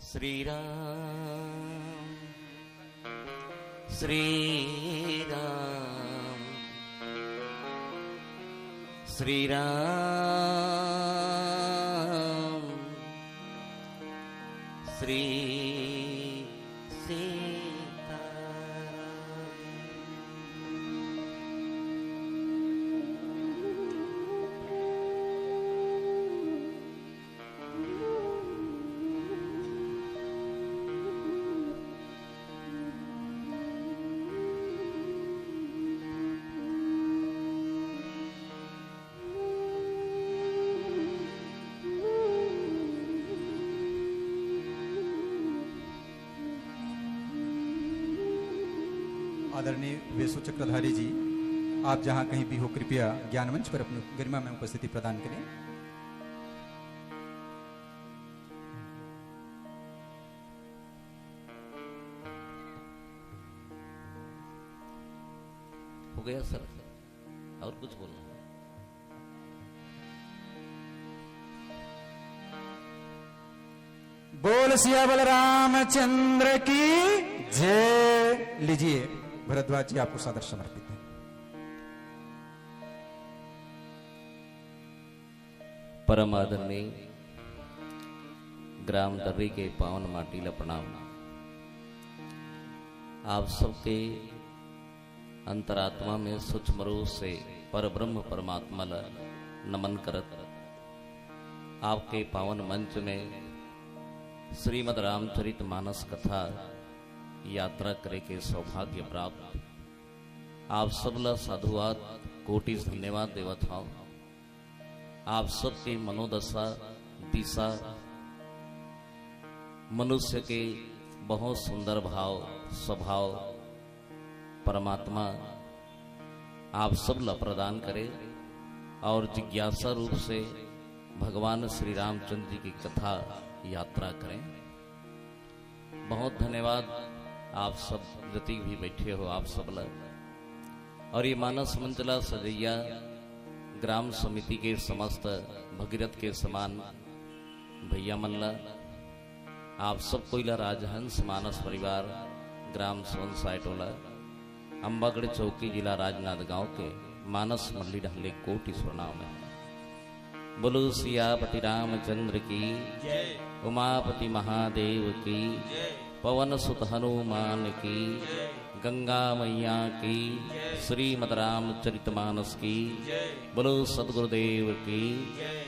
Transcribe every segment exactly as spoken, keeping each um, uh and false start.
श्री राम, श्री राम, श्री राम, श्री सीताराम। आदरणीय वेसु चक्रधारी जी, आप जहां कहीं भी हो, कृपया ज्ञान मंच पर अपनी गरिमा में उपस्थिति प्रदान करें। हो गया सर, और कुछ बोलना है? बोल सियावर रामचंद्र की जय। लीजिए, भरद्वाज जी, आपको सादर समर्पित है। परम आदरणीय ग्राम दर्री के पावन माटी ला प्रणाम। आप सबके अंतरात्मा में सूक्ष्म रूप से परब्रह्म परमात्मा ला नमन करत, आपके पावन मंच में श्रीमद् रामचरित मानस कथा यात्रा करे के सौभाग्य प्राप्त। आप सब ला साधुवाद, कोटि धन्यवाद देवत हौं। आप सबके मनोदशा, दिशा, मनुष्य के बहुत सुंदर भाव, स्वभाव परमात्मा आप सब ला प्रदान करे और जिज्ञासा रूप से भगवान श्री रामचंद्र जी की कथा यात्रा करें। बहुत धन्यवाद आप सब जतिक भी बैठे हो, आप सब ला। और ये मानस मंच ला सजैया ग्राम समिति के समस्त भगीरथ के समान भैया मन ला, आप सब कोई ला राजहंस मानस परिवार ग्राम सोनसाय टोला अम्बागढ़ चौकी जिला राजनांदगांव के मानस मंडली डहले कोटि प्रणाम है। बोलो सियापति रामचंद्र की जय। उमापति महादेव की जय। पवन सुत हनुमान की जय। गंगा मैया की जय। श्रीमद् रामचरित मानस की जय। बोलो सतगुरुदेव की जय।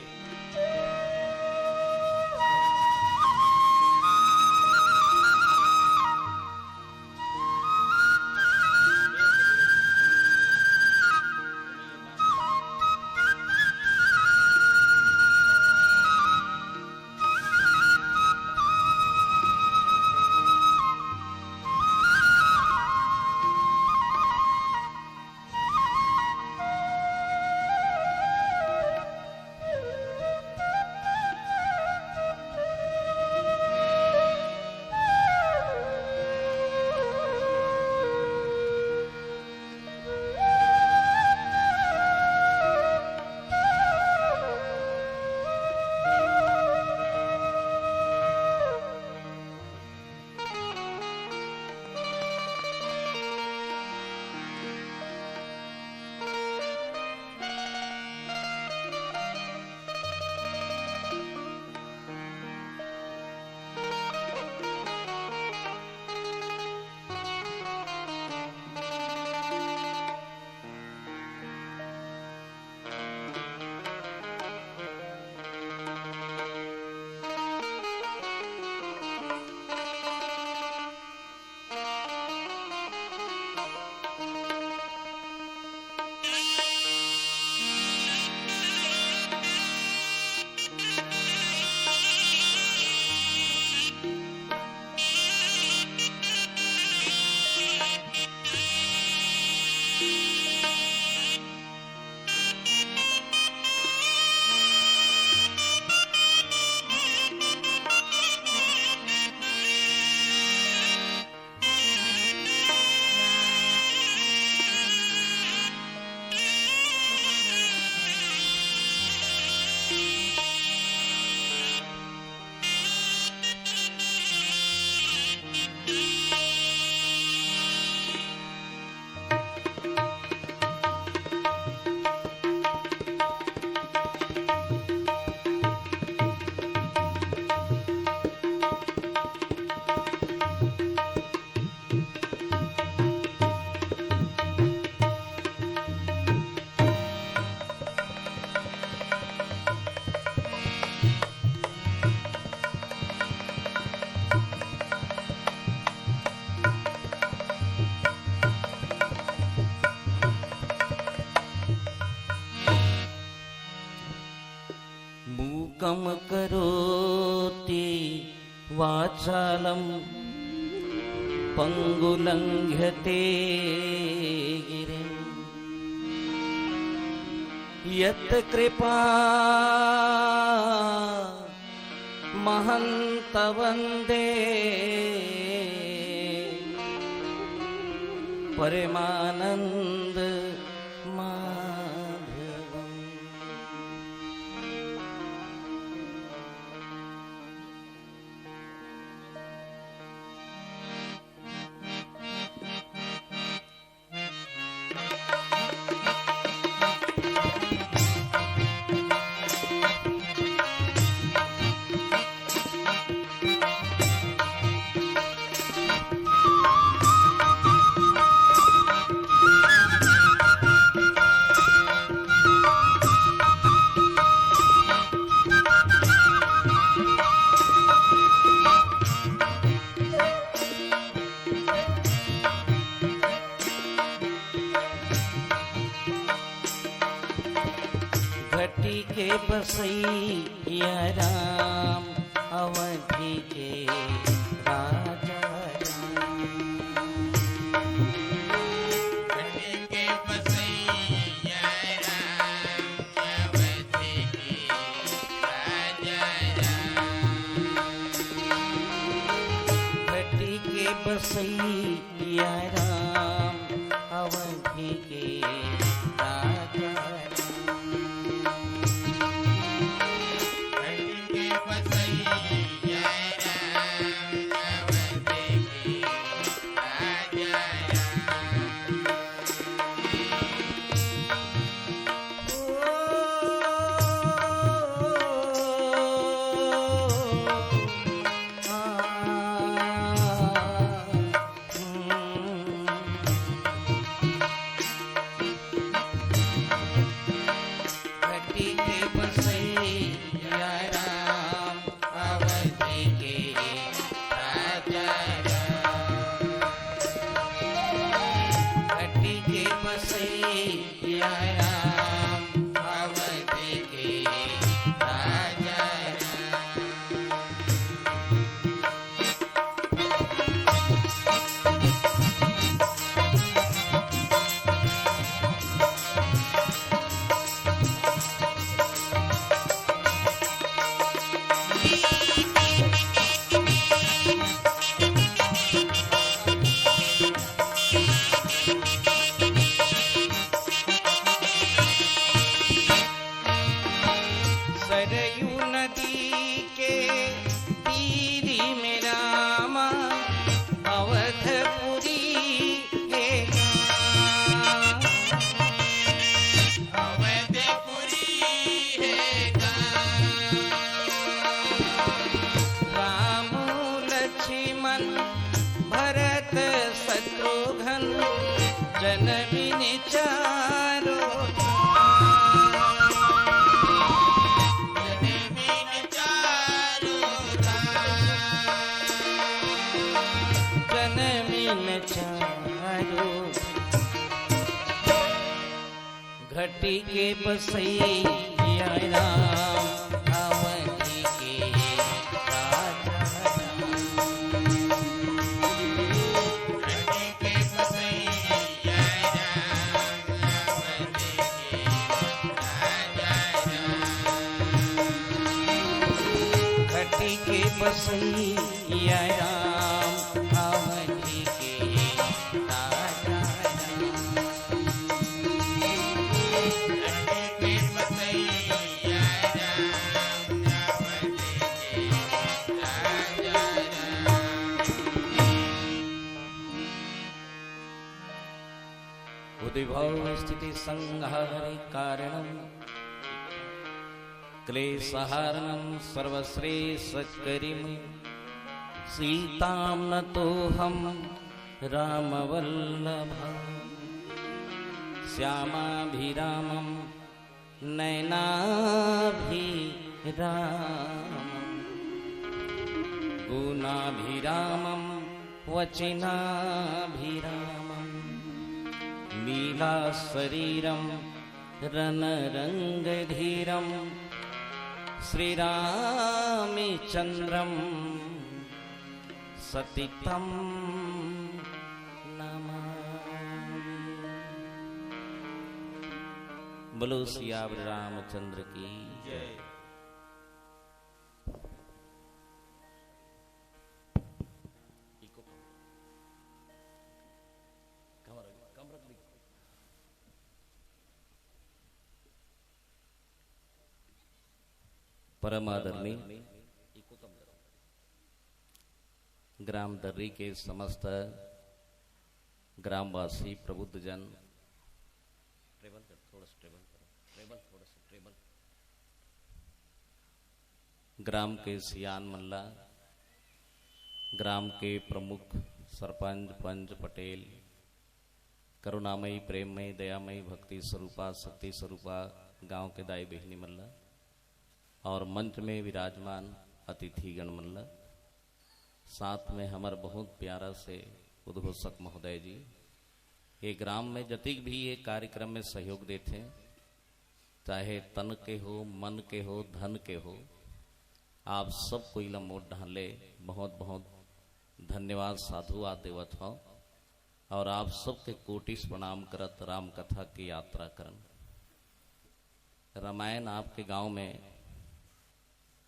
कम करोति वाचालं पङ्गुलङ्घ्यते गिरिम्। यत्कृपा महन्त वन्दे परमानन्द माधवम्। घटी के बसैया राम, अवधी के राजा राम। घटी के बसैया राम, अवधी के राजा राम। घटी के बसैया राम, अवधी के राजा राम। घटी के बसैया राम, अवधी के राजा राम। घटी के बसैया राम, अवधी के राजा राम। घटी के बसैया राम, अवधी के राजा राम। सरयू नदी के तीरी में रामा अवधपुरी हे गा। अवधपुरी हे गा। राम लक्ष्मण भरत शत्रुघ्न जनमिन चारो धाम। जनमिन चारो धाम। जनमिन चारो। घटी के बसैया राम, अवधी के राजा राम। घटी के बसैया राम, अवधी के राजा राम। घटी के बसैया राम, अवधी के राजा राम। उद्भव स्थिति संहार कारणम क्लेशहारणं सर्वश्रेष्ठकरिं सीतां नतोऽहं रामवल्लभम्। श्यामाभिरामं नयनाभिरामं गुणाभिरामं वचनाभिरामं नीलाशरीरं रणरङ्गधीरं श्रीरामचन्द्रं सतितं नमामि। बोलो सियावर रामचंद्र की जय। परम आदरणीय ग्राम दर्री के समस्त ग्रामवासी, प्रबुद्धजन, टेबल कर, थोड़ा सा टेबल करो, टेबल, थोड़ा सा टेबल। ग्राम के सियान मन ला, ग्राम के प्रमुख सरपंच, पंच, पटेल, करुणामयी, प्रेममयी, दयामयी, भक्ति स्वरूपा, शक्ति स्वरूपा गांव के दाई बहिनी मन ला, और मंच में विराजमान अतिथिगण मन ला, साथ में हमर बहुत प्यारा से उद्घोषक महोदय जी, ये ग्राम में जतिक भी ये कार्यक्रम में सहयोग देथे, चाहे तन के हो, मन के हो, धन के हो, आप सब कोई ला मोर डहान ले बहुत बहुत धन्यवाद, साधुवाद देवत हव। और आप सबके कोटिस प्रणाम करत राम कथा की यात्रा करन। रामायण आपके गांव में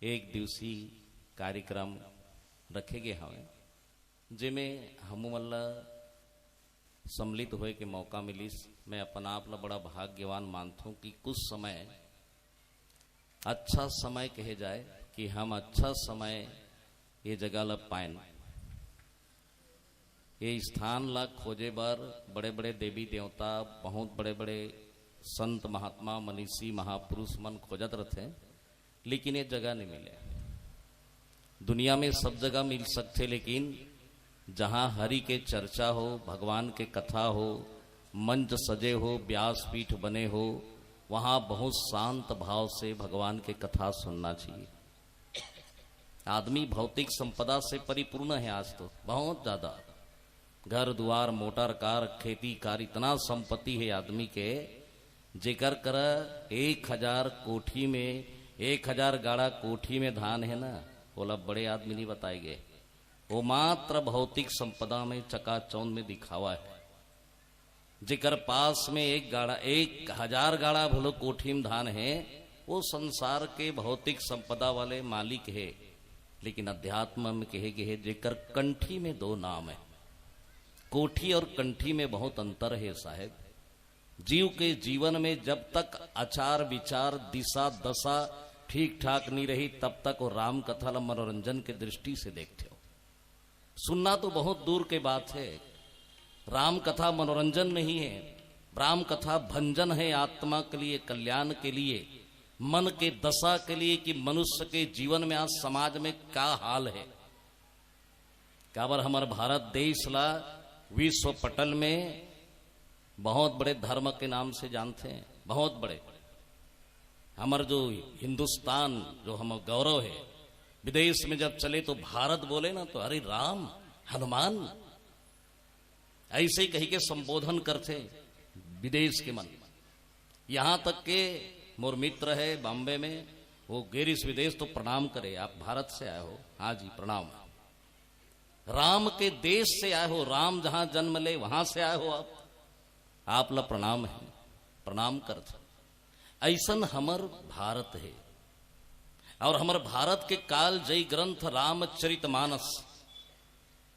एक दिवसीय कार्यक्रम रखे गे हवे, जेमे हमू मन ला सम्मिलित होए के मौका मिलिस। मैं अपन आप ला बड़ा भाग्यवान मानथों कि कुछ समय, अच्छा समय कहे जाए, कि हम अच्छा समय ये जगह ला पाएन। ये स्थान ला खोजे बर बड़े-बड़े देवी देवता, बहुत बड़े-बड़े संत महात्मा मनीषी महापुरुष मन खोजत रथे, लेकिन ये जगह नहीं मिले। दुनिया में सब जगह मिल सकथे, लेकिन जहाँ हरि के चर्चा हो, भगवान के कथा हो, मंच सजे हो, व्यासपीठ बने हो, वहाँ बहुत शांत भाव से भगवान के कथा सुनना चाहिए। आदमी भौतिक संपदा से परिपूर्ण है आज तो, बहुत ज्यादा। घर दुआर, मोटर कार, खेती कार, इतना संपत्ति है आदमी के, जेकर करा एक हजार कोठी में एक हजार गाड़ा कोठी में धान है ना, ओला बड़े आदमी नहीं बताए गए। वो मात्र भौतिक संपदा में चकाचौंध में दिखावा है। जेकर पास में एक गाड़ा, एक हजार गाड़ा भलो कोठी में धान है, वो संसार के भौतिक संपदा वाले मालिक है। लेकिन अध्यात्म में कहे गए है, जेकर कंठी में दो नाम है। कोठी और कंठी में बहुत अंतर है साहेब। जीव के जीवन में जब तक आचार विचार, दिशा दशा ठीक ठाक नहीं रही, तब तक वो राम कथा ला मनोरंजन के दृष्टि से देखते हो। सुनना तो बहुत दूर के बात है। राम कथा मनोरंजन नहीं है, राम कथा भंजन है, आत्मा के लिए, कल्याण के लिए, मन के दशा के लिए, कि मनुष्य के जीवन में आज समाज में क्या हाल है। काबर हमर भारत देश ला विश्व पटल में बहुत बड़े धर्म के नाम से जानते हैं, बहुत बड़े। हमर जो हिंदुस्तान, जो हमर गौरव है, विदेश में जब चले तो भारत बोले ना, तो अरे राम, हनुमान, ऐसे ही कही के संबोधन करते विदेश के मन। यहाँ तक के मोर मित्र है बॉम्बे में, वो गेरिस विदेश तो प्रणाम करे, "आप भारत से आए हो?" "हाँ जी, प्रणाम।" "राम के देश से आए हो, राम जहाँ जन्म ले, वहां से आए हो आप, आप ला प्रणाम है, प्रणाम करत।" ऐसन हमर भारत है। और हमर भारत के कालजयी ग्रंथ रामचरितमानस,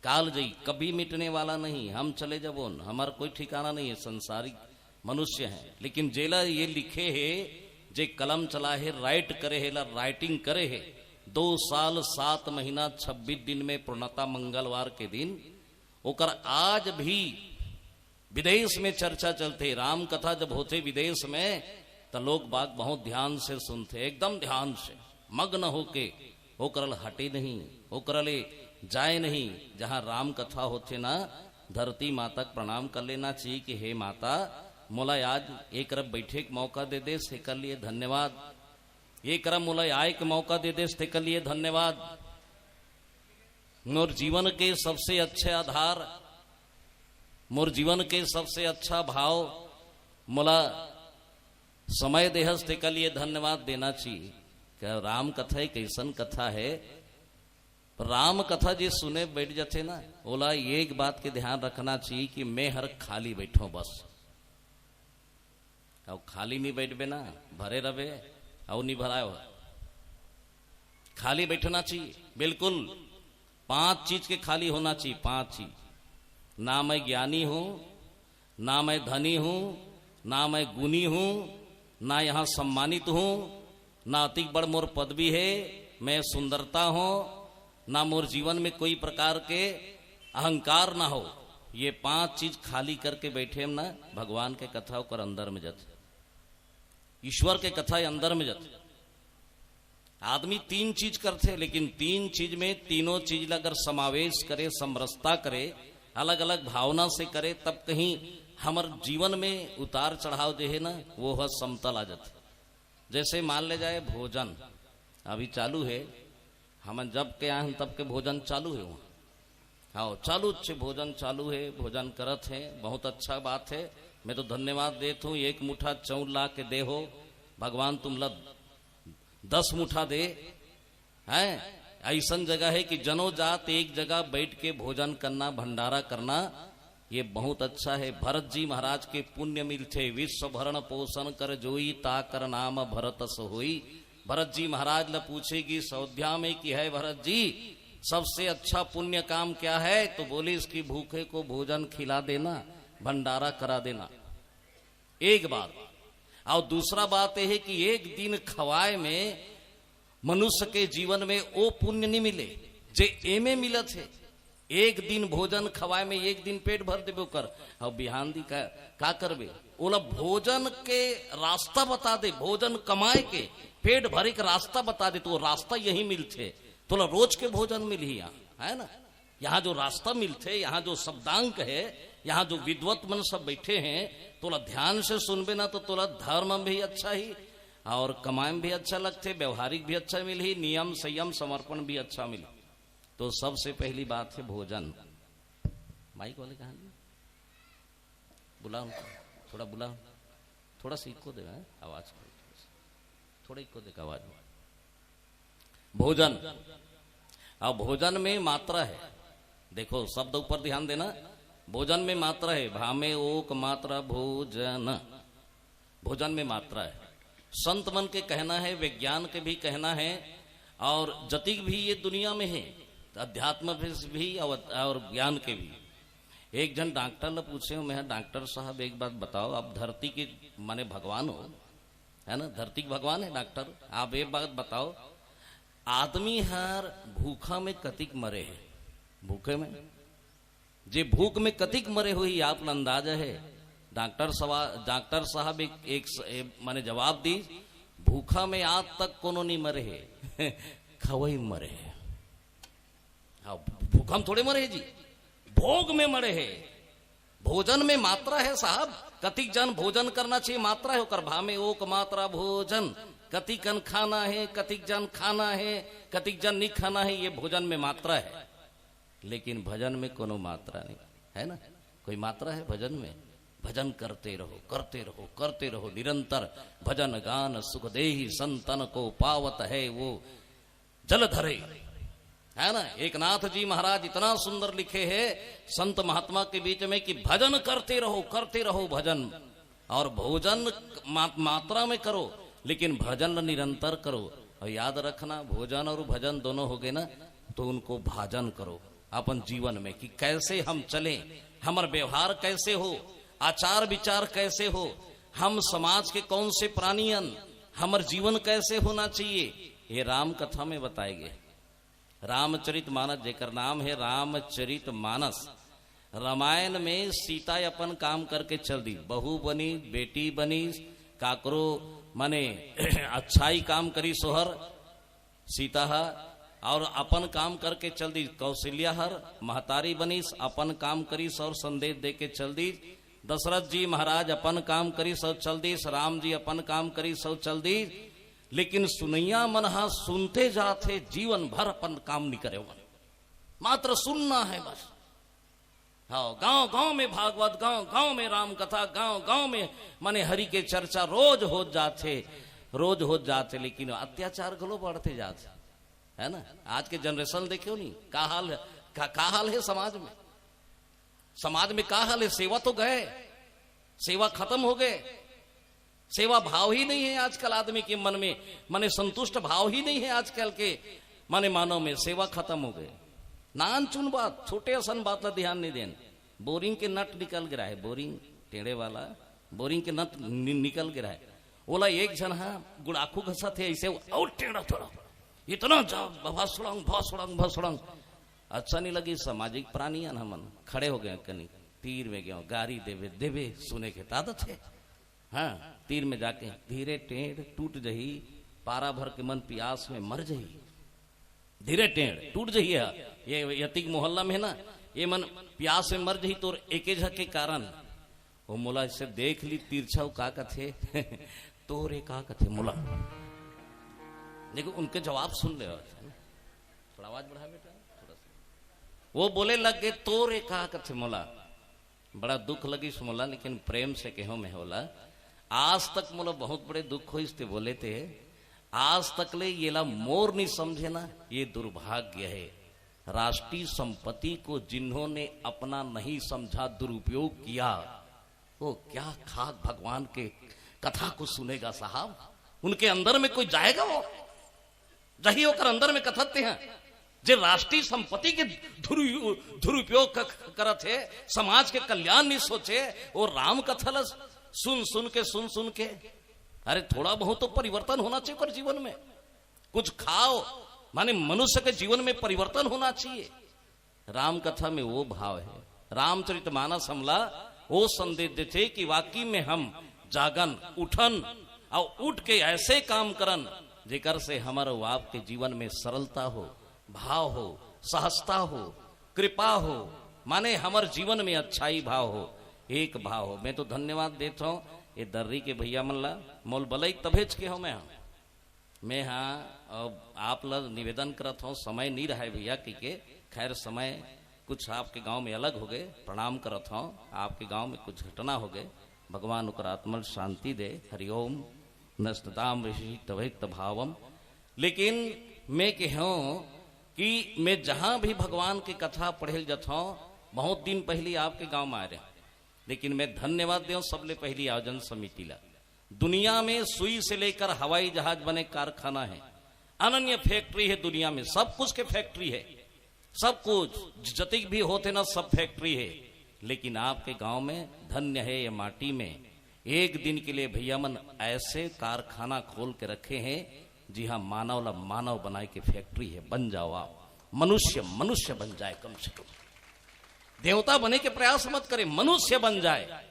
कालजयी, कभी मिटने वाला नहीं। हम चले जबोन, हमार कोई ठिकाना नहीं है, संसारिक मनुष्य हैं। लेकिन जेला ये लिखे है, जे कलम चला है, राइट करे है, ला राइटिंग करे है, दो साल सात महीना छब्बीस दिन में पूर्णता मंगलवार के दिन, ओकर आज भी विदेश में चर्चा चलथे। राम कथा जब होथे विदेश में, त लोग बाग बहुत ध्यान से सुनथे, एकदम ध्यान से, मग्न होके। ओकरा ले हटे नहीं, ओकरा ले जाए नहीं। जहाँ राम कथा होथे ना, धरती माता के प्रणाम कर लेना चाहिए कि हे माता, मोला आज एक तरफ बैठे के मौका दे देस, तेकर लिए धन्यवाद। एक तरफ मोला आए के मौका दे देस, तेकर लिए धन्यवाद। मोर जीवन के सबसे अच्छे आधार, मोर जीवन के सबसे अच्छा भाव, मोला समय देहस, तेकर लिए धन्यवाद देना चाहिए। राम कथा एक अइसन कथा हे, राम कथा जे सुने बइठ जाथे ना, ओला एक बात के ध्यान रखना चाहिए कि मैं हर खाली बइठों बस। अउ खाली नहीं बइठबे ना, भरे रहबे, अउ नहीं भराए हो। खाली बइठना चाहिए, बिल्कुल। पांच चीज के खाली होना चाहिए, पांच चीज। ना मैं ज्ञानी हूं, ना मैं धनी हूं, ना मैं गुणी हूं, ना यहां सम्मानित हूं, ना अतिक बड़ मोर पदवी हे, मैं सुंदरता हूं, ना मोर जीवन में कोई प्रकार के अहंकार ना हो। ये पांच चीज खाली करके बइठे हम ना, भगवान के कथा ओकर अंदर में जाथे, ईश्वर के कथा अंदर में जाथे। आदमी तीन चीज करथे, लेकिन तीन चीज में, तीनों चीज ला अगर समावेश करे, समरसता करे, अलग-अलग भावना से करे, तब कहीं हमर जीवन में उतार चढ़ाव जे हे ना, वो ह समतल आ जाथे। जैसे मान ले जाए भोजन अभी चालू हे, हमन जब के आए हन तब के भोजन चालू हे वहाँ। हाँ, चालू अच्छे भोजन चालू हे, भोजन करत हे, बहुत अच्छा बात हे। मैं तो धन्यवाद देत हूँ, एक मुठा चाउर ला के दे हो, भगवान तुमला दस मुठा दे। हैं, अइसन जगह हे कि जनो जात एक जगह बइठ के भोजन करना, भंडारा करना, ये बहुत अच्छा हे। भरत जी महाराज के पुण्य मिलथे, विश्व भरण पोषण कर जोई, ता कर नाम भरत अस होई। भरत जी महाराज ला पूछे कि अयोध्या में कि हे भरत जी, सबसे अच्छा पुण्य काम क्या है? तो बोले, इसकी भूखे को भोजन खिला देना, भंडारा करा देना। एक बात। अउ दूसरा बात ये हे कि एक दिन खवाए में मनुष्य के जीवन में ओ पुण्य नहीं मिले, जे एमे मिलत हे। एक दिन भोजन खवाए में एक दिन पेट भर देबे ओकर, अउ बिहान दिन का, का करबे? ओला भोजन के रास्ता बता दे, भोजन कमाए के, पेट भरे के रास्ता बता दे, तो वो रास्ता यही मिलथे। तोला रोज के भोजन मिलही यहाँ, है ना? यहाँ जो रास्ता मिलथे, यहाँ जो शब्दांक हे, यहाँ जो विद्वत मन सब बइठे हैं, तोला ध्यान से सुनबे ना, तो तोला धर्म में भी अच्छा ही, अउ कमाए में भी अच्छा लगथे, व्यवहारिक भी अच्छा मिलही, नियम संयम समर्पण भी अच्छा मिलही। तो सबसे पहली बात हे भोजन। माइक वाले कहाँ गए? बुला उनको, थोड़ा बुला, थोड़ा सा इको दे, हैं? आवाज को, थोड़ा इको दे आवाज में। भोजन, अउ भोजन में मात्रा हे। देखो, शब्द ऊपर ध्यान देना, भोजन में मात्रा हे, भामे ओक मात्रा भोजन, भोजन में मात्रा हे। संत मन के कहना हे, विज्ञान के भी कहना हे, अउ जतिक भी ये दुनिया में हे, अध्यात्म भी, भी अउ, अउ ज्ञान के भी। एक झन डॉक्टर ला पूछे हूं मैं, "डॉक्टर साहब, एक बात बताओ, आप धरती के माने भगवान हो, है ना, धरती के भगवान हे डॉक्टर, आप एक बात बताओ, आदमी हर भूखा में कतिक मरे हे, भूखे में, जे भूख में कतिक मरे होही, आप ला अंदाजा हे?" डॉक्टर सवा-, डॉक्टर साहब एक, एक स-, ए, माने जवाब दी, "भूखा में आज तक कोनो नहीं मरे हे, खवई मरे हे।" हाँ, भूखा में थोड़े मरे हे जी, भोग में मरे हे। भोजन में मात्रा हे साहब, कतिक जन भोजन करना चाहिए, मात्रा हे ओकर, भामे ओक मात्रा भोजन, कतिक कन खाना हे, कतिक जन खाना हे, कतिक जन नहीं खाना हे, ये भोजन में मात्रा हे। लेकिन भजन में कोनो मात्रा नहीं, है ना? कोई मात्रा हे भजन में? भजन करते रहो, करते रहो, करते रहो निरंतर। भजन गान सुख देही संतन को, पावत है वो जल धरे, है ना? एकनाथ जी महाराज इतना सुंदर लिखे हे संत महात्मा के बीच में कि भजन करते रहो, करते रहो भजन, अउ भोजन मा-, मात्रा में करो, लेकिन भजन ल निरंतर करो। अउ याद रखना, भोजन अउ भजन दोनों हो गए ना, तो उनको भाजन करो अपन जीवन में कि कैसे हम चलें, हमर व्यवहार कैसे हो, आचार विचार कैसे हो, हम समाज के कौन से प्राणी अन, हमर जीवन कैसे होना चाहिए, ये राम कथा में बताए गए। रामचरित मानस, जेकर नाम हे रामचरित मानस, रामायण में सीता अपन काम करके चल दी, बहू बनी, बेटी बनी, काकरो माने अच्छाई काम करी सोहर सीता ह, अउ अपन काम करके चल दी। कौशल्या हर महतारी बनीस, अपन काम करीस अउ संदेश दे के चल दी। दशरथ जी महाराज अपन काम करीस अउ चल दीस, राम जी अपन काम करीस अउ चल दीस। लेकिन सुनैया मन ह सुनते जात हे, जीवन भर अपन काम नहीं करे मन, मात्र सुनना हे बस। हाँ, गांव गांव में भागवत, गांव गांव में राम कथा, गांव गांव में माने हरि के चर्चा रोज हो जात हे। रोज होत जात हे, लेकिन अत्याचार घलो बढ़ते जात हे, है ना? आज के जनरेशन देखियो नहीं, का हाल है, का, का हाल है समाज में। समाज में का हाल है? सेवा तो गए, सेवा खत्म हो गए। सेवा भाव ही नहीं है आजकल आदमी के मन में, माने संतुष्ट भाव ही नहीं है आजकल के, माने मानव में सेवा खत्म हो गए। नान चुन बात, छोटे असन बात ला ध्यान नहीं देन। बोरिंग के नट निकल गिरा है, बोरिंग टेढ़े वाला, बोरिंग के नट नि-, निकल गिरा है। ओला एक झन हा गुड़ाखू घसत हे, ऐसे अउ टेढ़ा थोड़ा, इतना जा भसड़ंग, भसड़ंग, भसड़ंग। अच्छा नहीं लगी, सामाजिक प्राणी हन हमन। खड़े हो गए कनी, तीर में गए, गारी देवे, देवे, सुने के त आदत हे। हाँ, तीर में जाके, "धीरे टेढ़ टूट जही, पारा भर के मन पियास में मर जही। धीरे टेढ़ टूट जही है।" ये यतिक मोहल्ला में ना, ये मन पियास में मर जही तोर एके झक के कारण। वो मोला ऐसे देख ली तिरछा, वो का कथे? "तोरे का कथे मोला?" देखो, उनके जवाब सुन ले। थोड़ा आवाज बढ़ा बेटा, थोड़ा सा। वो बोले लग गए, "तोरे का कथे मोला?" बड़ा दुख लगिस मोला, लेकिन प्रेम से कहो मैं होला, आज तक मोला बहुत बड़े दुख होइस ते बोले ते, आज तक ले येला मोर नहीं समझे ना, ये दुर्भाग्य है। राष्ट्रीय संपत्ति को जिन्होंने अपना नहीं समझा, दुरुपयोग किया, वो क्या खाक भगवान के कथा को सुनेगा साहब? उनके अंदर में कोई जाएगा वो? जही ओकर अंदर में कथत हे, जे राष्ट्रीय संपत्ति के दुरु-, दुरुपयोग क-, करत हे, समाज के कल्याण नहीं सोचे, वो राम कथा ला सुन सुन के, सुन सुन के, अरे थोड़ा बहुत तो परिवर्तन होना चाहिए ओकर जीवन में। कुछ खाव, माने मनुष्य के जीवन में परिवर्तन होना चाहिए। राम कथा में वो भाव हे। रामचरितमानस हमला वो संदेश देथे कि वाकई में हम जागन, उठन, अउ उठ के ऐसे काम करन, जेकर से हमर अउ आपके जीवन में सरलता हो, भाव हो, सहजता हो, कृपा हो, माने हमर जीवन में अच्छाई भाव हो, एक भाव हो। मैं तो धन्यवाद देत हूँ ये दर्री के भैया मन ला, मोल बलई तभेच के हो मैं हा। मैं हा, अब आप ला निवेदन करत हूँ, समय नहीं रहे भैया, कि के, खैर समय कुछ आपके गांव में अलग हो गए, प्रणाम करत हूँ, आपके गांव में कुछ घटना हो गए, भगवान ओकर आत्मा ल शांति दे। हरिओम। नस्तताम ऋषि तवैत भावम। लेकिन मैं कहूँ कि मैं जहाँ भी भगवान की कथा पढ़े ल जात हूँ, बहुत दिन पहले आपके गांव में आए रहे, लेकिन मैं धन्यवाद देव सबले पहली आयोजन समिति ला। दुनिया में सुई से लेकर हवाई जहाज बने कारखाना है, अनन्य फैक्ट्री है दुनिया में, सब कुछ के फैक्ट्री है, सब कुछ जतिक भी होते ना, सब फैक्ट्री है। लेकिन आपके गांव में धन्य है, ये माटी में एक दिन के लिए भैया मन ऐसे कारखाना खोल के रखे हैं, जी हाँ, मानव ला मानव बनाए के फैक्ट्री है। बन जाओ आप, मनुष्य मनुष्य बन जाए, कम से कम देवता बने के प्रयास मत करे, मनुष्य बन जाए।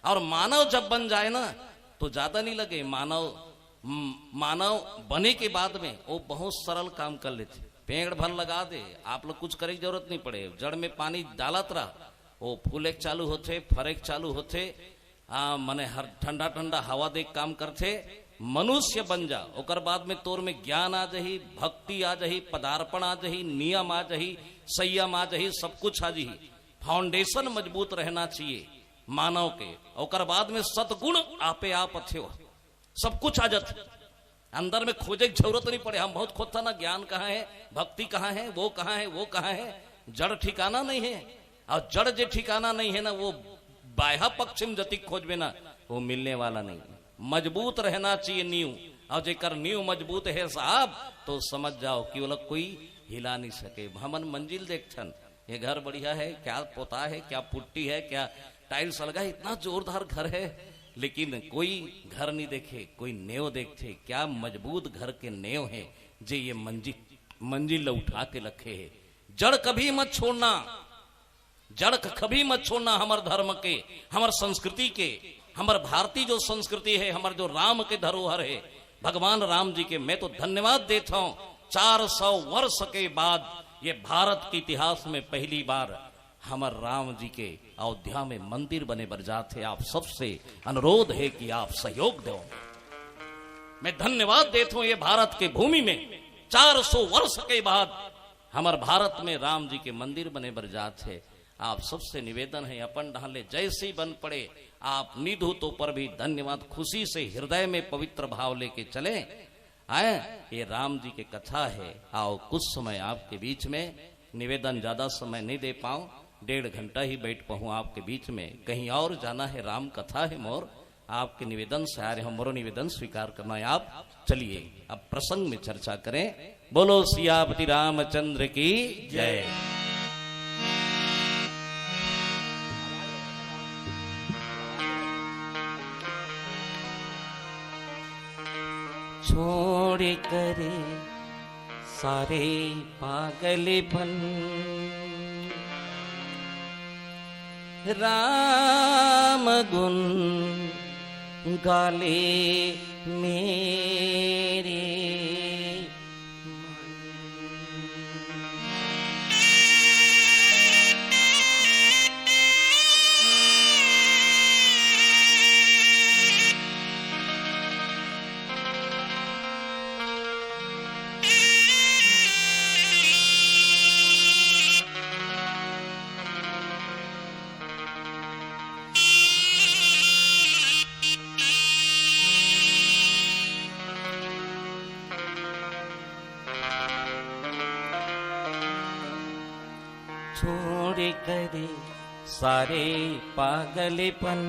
और मानव जब बन जाए ना, तो ज्यादा नहीं लगे। मानव, म-, मानव बने के बाद में वो बहुत सरल काम कर लेथे। पेड़ भर लगा दे, आप लोग कुछ करे के जरूरत नहीं पड़े, जड़ में पानी डालत रहा, वो फूले के चालू होथे, फरे के चालू होथे। आ, मने हर ठंडा ठंडा हवा दे के काम करथे। मनुष्य बन जा, ओकर बाद में तोर में ज्ञान आ जाही, भक्ति आ जाही, पदार्पण आ जाही, नियम आ जाही, संयम आ जाही, सब कुछ आ जाही। फाउंडेशन मजबूत रहना चाहिए मानव के, ओकर बाद में सतगुण आपे आप अच्छे हो, सब कुछ आ जाथे। अंदर में खोजे के जरूरत नहीं पड़े। हम बहुत खोजता ना, ज्ञान कहाँ है, भक्ति कहाँ है, वो कहाँ है, वो कहाँ है, जड़ ठिकाना नहीं है। और जड़ जे ठिकाना नहीं है ना, वो बाह्य पक्ष में जतिक खोजबे ना, वो मिलने वाला नहीं। मजबूत रहना चाहिए नींव, और जेकर नींव मजबूत है साहब, तो समझ जाओ कि वो लोग कोई हिला नहीं सके। हमन मंजिल देखथन, ये घर बढ़िया है, क्या पोता है, क्या पुट्टी है, क्या टाइल्स लगा है, इतना जोरदार घर है, लेकिन कोई घर नहीं देखे, कोई नेव देखथे। क्या मजबूत घर के नेव है, जे ये मंजिल, मंजिल ला उठा के रखे है। जड़ कभी मत छोड़ना, जड़ क-, कभी मत छोड़ना हमर धर्म के, हमर संस्कृति के, हमर भारतीय जो संस्कृति है, हमर जो राम के धरोहर है, भगवान राम जी के मैं तो धन्यवाद देत हूँ। चार सौ वर्ष के बाद ये भारत के इतिहास में पहली बार हमर राम जी के अयोध्या में मंदिर बने बर जात हे। आप सबसे अनुरोध है कि आप सहयोग दो। मैं धन्यवाद देत हूँ ये भारत के भूमि में चार सौ वर्ष के बाद हमर भारत में राम जी के मंदिर बने बर जात हे। आप सबसे निवेदन है, अपन डहान ले जैसे ही बन पड़े, आप निधु तो पर भी धन्यवाद, खुशी से हृदय में पवित्र भाव लेके चले। आए, ये राम जी के कथा है। आओ, कुछ समय आपके बीच में निवेदन, ज्यादा समय नहीं दे पाऊं, डेढ़ घंटा ही बैठ पाऊं आपके बीच में। कहीं और जाना है, राम कथा है मोर, आपके निवेदन से आ रहे, हमरो निवेदन स्वीकार करना है आप। चलिए, अब प्रसंग में चर्चा करें। बोलो सियापति रामचंद्र की जय। छोड़ करे सारे पागलपन, राम गुण गाले मेरे। छोड़ करे सारे पागलपन,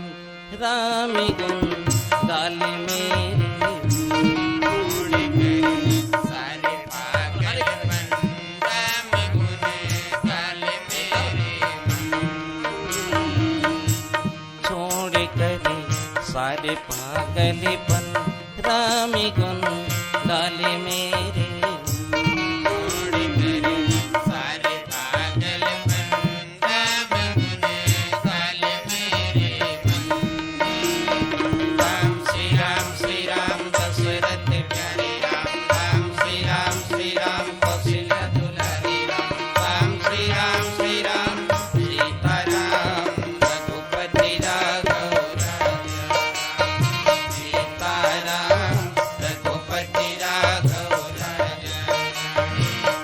राम गुण गाल मेरे। छोड़ करे सारे पागलपन, राम गुण गाल मेरे। छोड़ करे सारे पागलपन, राम गुण गाल मेरे। छोड़ करे सारे पागलपन, राम गुण गाल मेरे। राम श्री राम श्री राम दशरथ प्यारे राम, राम श्री राम श्री राम कौशल्या दुलारी राम, राम श्री राम श्री राम सीताराम रघुपति राघव राजा। सीताराम रघुपति राघव राजा।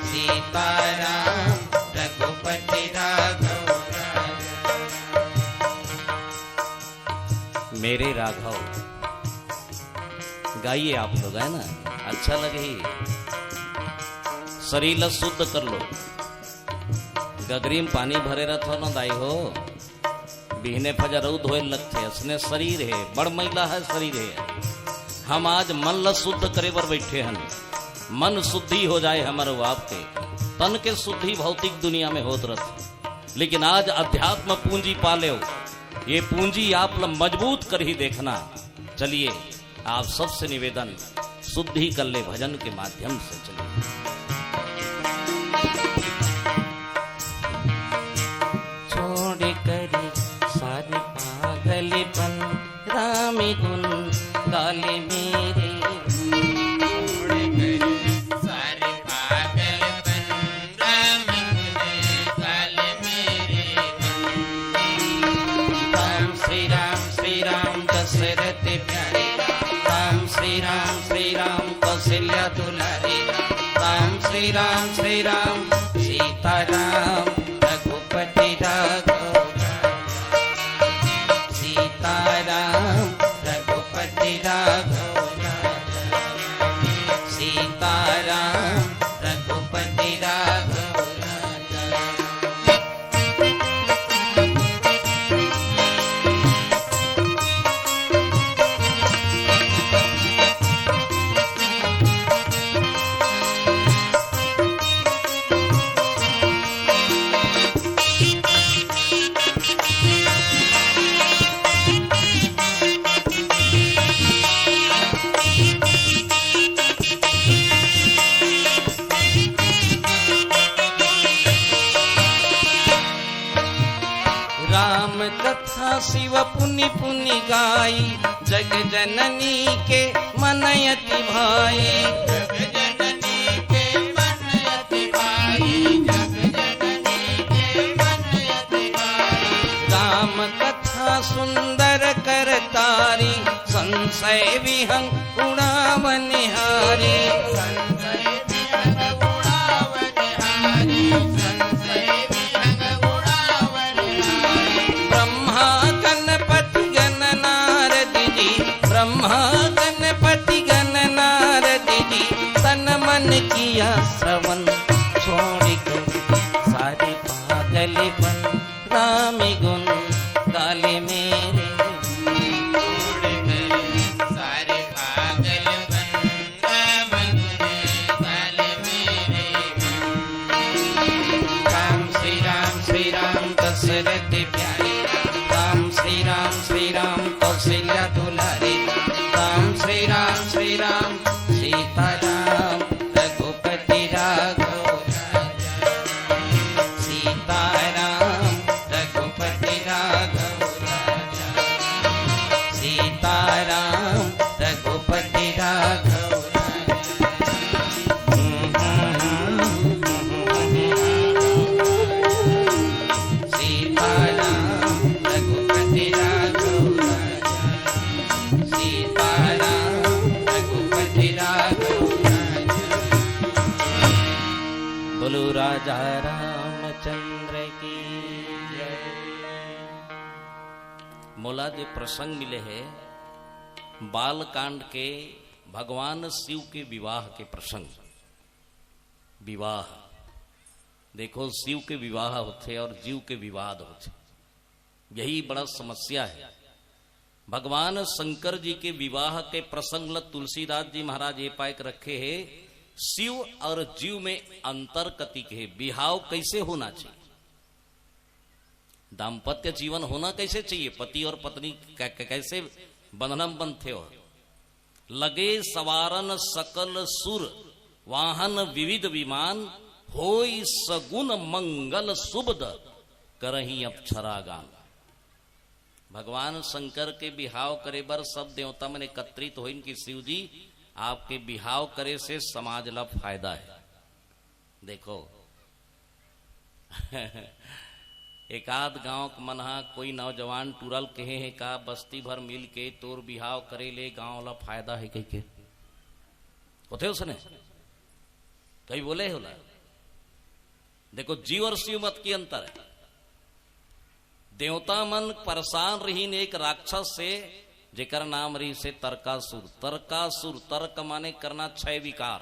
सीताराम रघुपति राघव राजा। मेरे राघव गाइए आप लोग, है ना, अच्छा लगे ही। शरीर ला शुद्ध कर लो। गगरी में पानी भरे रहत हो ना दाई हो, बिहने फजा रउद होए लगथे, असने शरीर है, बड़ मैला है शरीर है। हम आज मन ला शुद्ध करे बर बैठे हन, मन शुद्धि हो जाए हमर अउ आपके। तन के शुद्धि भौतिक दुनिया में होत रहत, लेकिन आज अध्यात्म पूंजी पा लेव, ये पूंजी आप ला मजबूत करही, देखना। चलिए, आप सबसे निवेदन, शुद्धि कर ले भजन के माध्यम से चलिए। छोड़ करे सारे पागलपन, राम गुण गाल मेरे। छोड़ करे सारे पागलपन, राम गुण गाल मेरे। राम श्री राम श्री राम दशरथ प्यारे राम, राम श्री राम श्री राम कौशल्या दुलारी राम, राम श्री राम श्री राम सीताराम रघुपति राघव राजा। सीताराम रघुपति राघव राजा। सीताराम रघुपति राघव राजा। राम कथा शिव पुनि पुनि गाई, जग जननी के मन अति भाई। जग जननी के मन अति भाई, जग जननी के मन अति भाई। राम कथा सुंदर करतारी, संशय विहंग उड़ावनिहारी। संशय विहंग उड़ावनिहारी, संशय विहंग उड़ावनिहारी। ब्रह्मा गणपति गण श्री राम सीताराम रघुपति राघव राजा। सीताराम रघुपति राघव राजा। सीताराम रघुपति राघव राजा। सीताराम रघुपति राघव राजा। सीताराम रघुपति राघव राजा। बोलो राजा रामचंद्र की जय। मोला जे प्रसंग मिले हे बालकांड के, भगवान शिव के विवाह के प्रसंग। विवाह, देखो, शिव के विवाह होथे और जीव के विवाद होथे, यही बड़ा समस्या है। भगवान शंकर जी के विवाह के प्रसंग ल तुलसीदास जी महाराज ये पाए के रखे हे, शिव और जीव में अंतर कतिक हे, बिहाव कैसे होना चाहिए, दाम्पत्य जीवन होना कैसे चाहिए, पति और पत्नी कै-, कै-, कैसे बंधनम बंधते हो। लगे सवारन सकल सुर, वाहन विविध विमान, होई सगुन मंगल सुबद, करही अप्सरा गान। भगवान शंकर के बिहाव करे बर सब देवता मन एकत्रित होइन कि शिव जी, आपके बिहाव करे से समाज ला फायदा है। देखो, एकाध गांव के मन ह कोई नौजवान टूरा ल कहे हे का, बस्ती भर मिल के तोर बिहाव करे ले गांव ला फायदा है कहिके। होथे उसने कई बोले होला। देखो, जीव और शिव मत की अंतर है। देवता मन परेशान रहिन एक राक्षस से, जेकर नाम रहिस हे तरकासुर। तरकासुर, तर्क माने करना, छह विकार,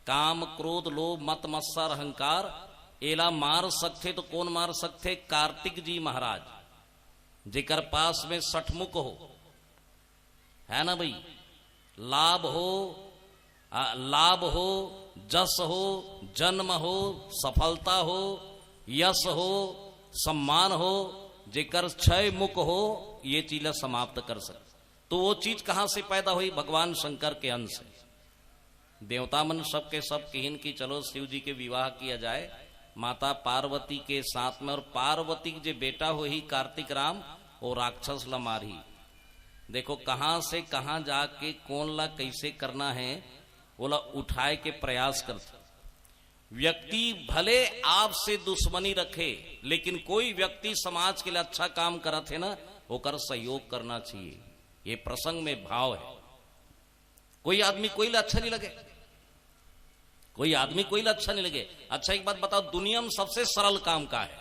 काम, क्रोध, लोभ, मत, मत्सर, अहंकार। एला मार सकथे तो कौन मार सकथे? कार्तिक जी महाराज, जेकर पास में सठमुख हो, है ना भाई? लाभ हो, आ, लाभ हो, जस हो, जन्म हो, सफलता हो, यश हो, सम्मान हो, जेकर छह मुख हो, ये चीज ला समाप्त कर सकथे। तो वो चीज कहां से पैदा होही? भगवान शंकर के अंश से। देवता मन सब के सब किहिन कि चलो शिव जी के विवाह किया जाए माता पार्वती के साथ में, और पार्वती के जे बेटा होही कार्तिक राम, वो राक्षस ला मारही। देखो, कहां से कहां जाके कौन ला कैसे करना है, वो ला उठाए के प्रयास करथे। व्यक्ति भले आपसे दुश्मनी रखे, लेकिन कोई व्यक्ति समाज के लिए अच्छा काम करत है ना, ओकर सहयोग करना चाहिए। ये प्रसंग में भाव है। कोई आदमी कोई ला अच्छा नहीं लगे, कोई आदमी कोई ला अच्छा नहीं लगे। अच्छा, एक बात बताओ, दुनिया में सबसे सरल काम का है?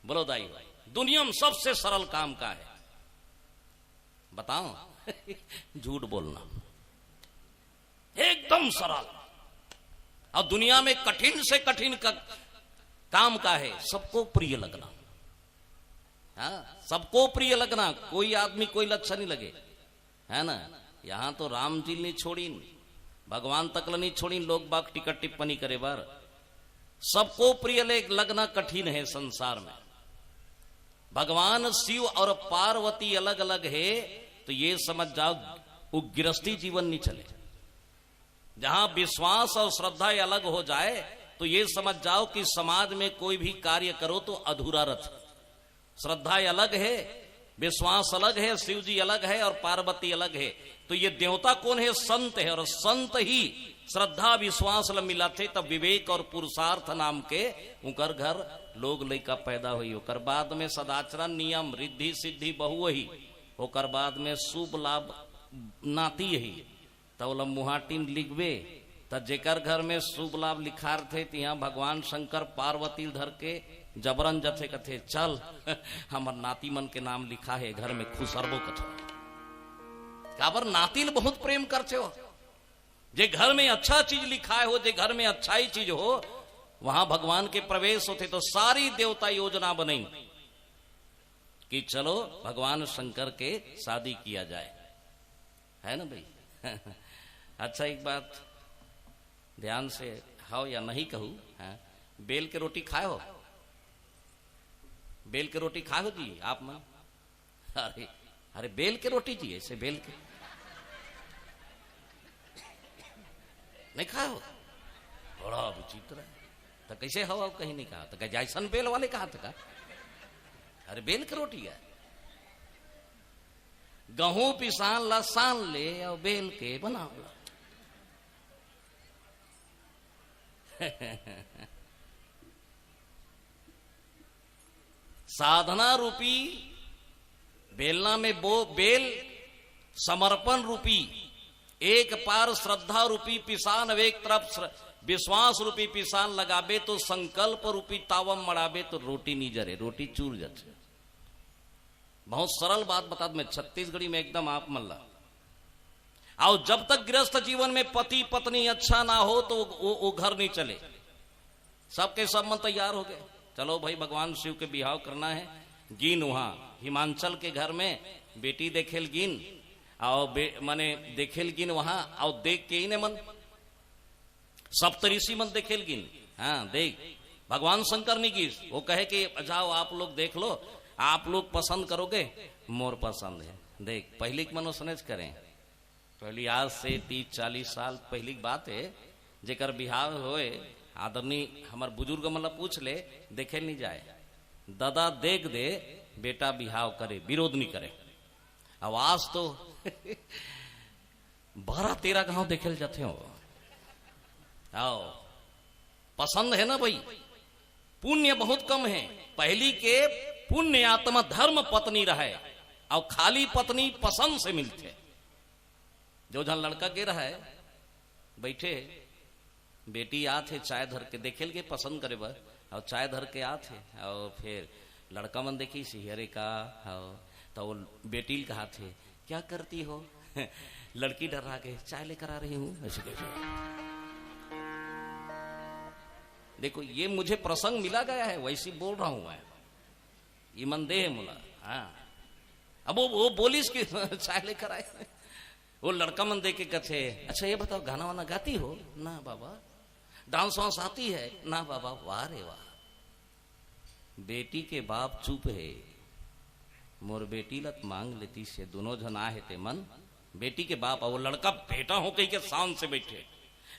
बोलो दाई भाई, दुनिया में सबसे सरल काम का है? बताओ। झूठ बोलना, एकदम सरल। और दुनिया में कठिन से कठिन का, काम का है? सबको प्रिय लगना। हाँ, सबको प्रिय लगना, कोई आदमी कोई ला अच्छा नहीं लगे, है ना? यहां तो राम जी नहीं छोड़ीन, भगवान तक ला नहीं छोड़ीन, लोग बाग टीका टिप्पणी करे बर। सबको प्रिय ले-, लगना कठिन है संसार में। भगवान शिव और पार्वती अलग अलग है, तो ये समझ जाओ, वो गृहस्थी जीवन नहीं चले। जहां विश्वास और श्रद्धा अलग हो जाए, तो ये समझ जाओ कि समाज में कोई भी कार्य करो तो अधूरा रथ। श्रद्धा अलग है, विश्वास अलग है, शिव जी अलग है और पार्वती अलग है। तो ये देवता कौन है? संत है। और संत ही श्रद्धा विश्वास ल मिलाथे, तब विवेक और पुरुषार्थ नाम के उनकर घर लोग लइका पैदा होई। ओकर बाद में सदाचरण नियम, रिद्धि सिद्धि बहु ही। ओकर बाद में शुभ लाभ नाती ही। त ओला मुहाटिन लिखबे, त जेकर घर में शुभ लाभ लिखारथे, तिहां भगवान शंकर पार्वती ल धर के जबरन जथे, कथे, "चल, हमर नाती मन के नाम लिखा हे घर में, खुसरबो कथे।" काबर नाती ल बहुत प्रेम करथे हो। जे घर में अच्छा चीज लिखाए हो, जे घर में अच्छाई चीज हो, वहां भगवान के प्रवेश होथे, तो सारी देवता योजना बनइन कि चलो भगवान शंकर के शादी किया जाए, है ना भाई? अच्छा, एक बात ध्यान से हव या नहीं कहू, हाँ? बेल के रोटी खाए हो? बेल के रोटी खाए हो जी आप मन? अरे, अरे बेल के रोटी जी, ऐसे बेल के नहीं खाओ। बड़ा विचित्र है। तो कैसे हवा कहीं नहीं कहा? तो कहे, "जैसन बेल वाले कहा था का?" अरे बेल के रोटी है। गहूं पिसान ला सान ले और बेल के बनावला। साधना रूपी बेलना में बो बेल, समर्पण रूपी एक पार, श्रद्धा रूपी पिसान, अब एक तरफ श्र- विश्वास रूपी पिसान लगाबे तो संकल्प रूपी तावम मड़ाबे तो रोटी नहीं जरे, रोटी चूर जाथे। बहुत सरल बात बता मैं, छत्तीसगढ़ी में एकदम आप मल्ला। और जब तक गृहस्थ जीवन में पति पत्नी अच्छा ना हो तो वो, वो, वो घर नहीं चले। सबके सब मन तैयार हो गए, चलो भाई, भगवान शिव के बिहाव करना है। गिन वहां हिमाचल के घर में बेटी देखेल गिन, और बे-, माने देखेल गिन वहां, और देख के ही ने मन, सप्तऋषि मन देखेल गिन। हाँ, देख, भगवान शंकर नहीं गिस, वो कहे कि जाओ, आप लोग देख लो, आप लोग पसंद करोगे, मोर पसंद है। देख, पहली के मन उसने करें, पहली आज से तीस चालीस साल पहली की बात है, जेकर बिहाव होए, आदरणीय हमर बुजुर्ग मन ला पूछ ले, देखे नहीं जाए, ददा देख दे, बेटा बिहाव करे, विरोध नहीं करे। अब आज तो बारह तेरह गांव देखे ल जाथे हो। आओ, पसंद है ना भाई, पुण्य बहुत कम है। पहली के पुण्य आत्मा धर्म पत्नी रहे, और खाली पत्नी पसंद से मिलथे। जो झन लड़का के रहे, बैठे, बेटी आत हे चाय धर के, देखे ल गे पसंद करे बर, और चाय धर के आत हे, और फिर लड़का मन देखिस, "अरे का हव?" तो वो बेटी ल कहात हे, "क्या करती हो?" लड़की डर्रा के, "चाय लेकर आ रही हूँ," ऐसे कैसे? देखो, ये मुझे प्रसंग मिला गया है, वैसे बोल रहा हूँ मैं, ये मन दे है मुला। हाँ, अब वो, वो बोलिस कि चाय लेकर आए। वो लड़का मन देख के कथे, "अच्छा ये बताओ, गाना वाना गाती हो?" "ना बाबा।" "डांस वांस आती है?" "ना बाबा।" वाह रे वाह, बेटी के बाप चुप है, मोर बेटी लत मांग लेती से, दोनों झन आहे ते मन। बेटी के बाप, और वो लड़का बेटा हो कही के शान से बैठे।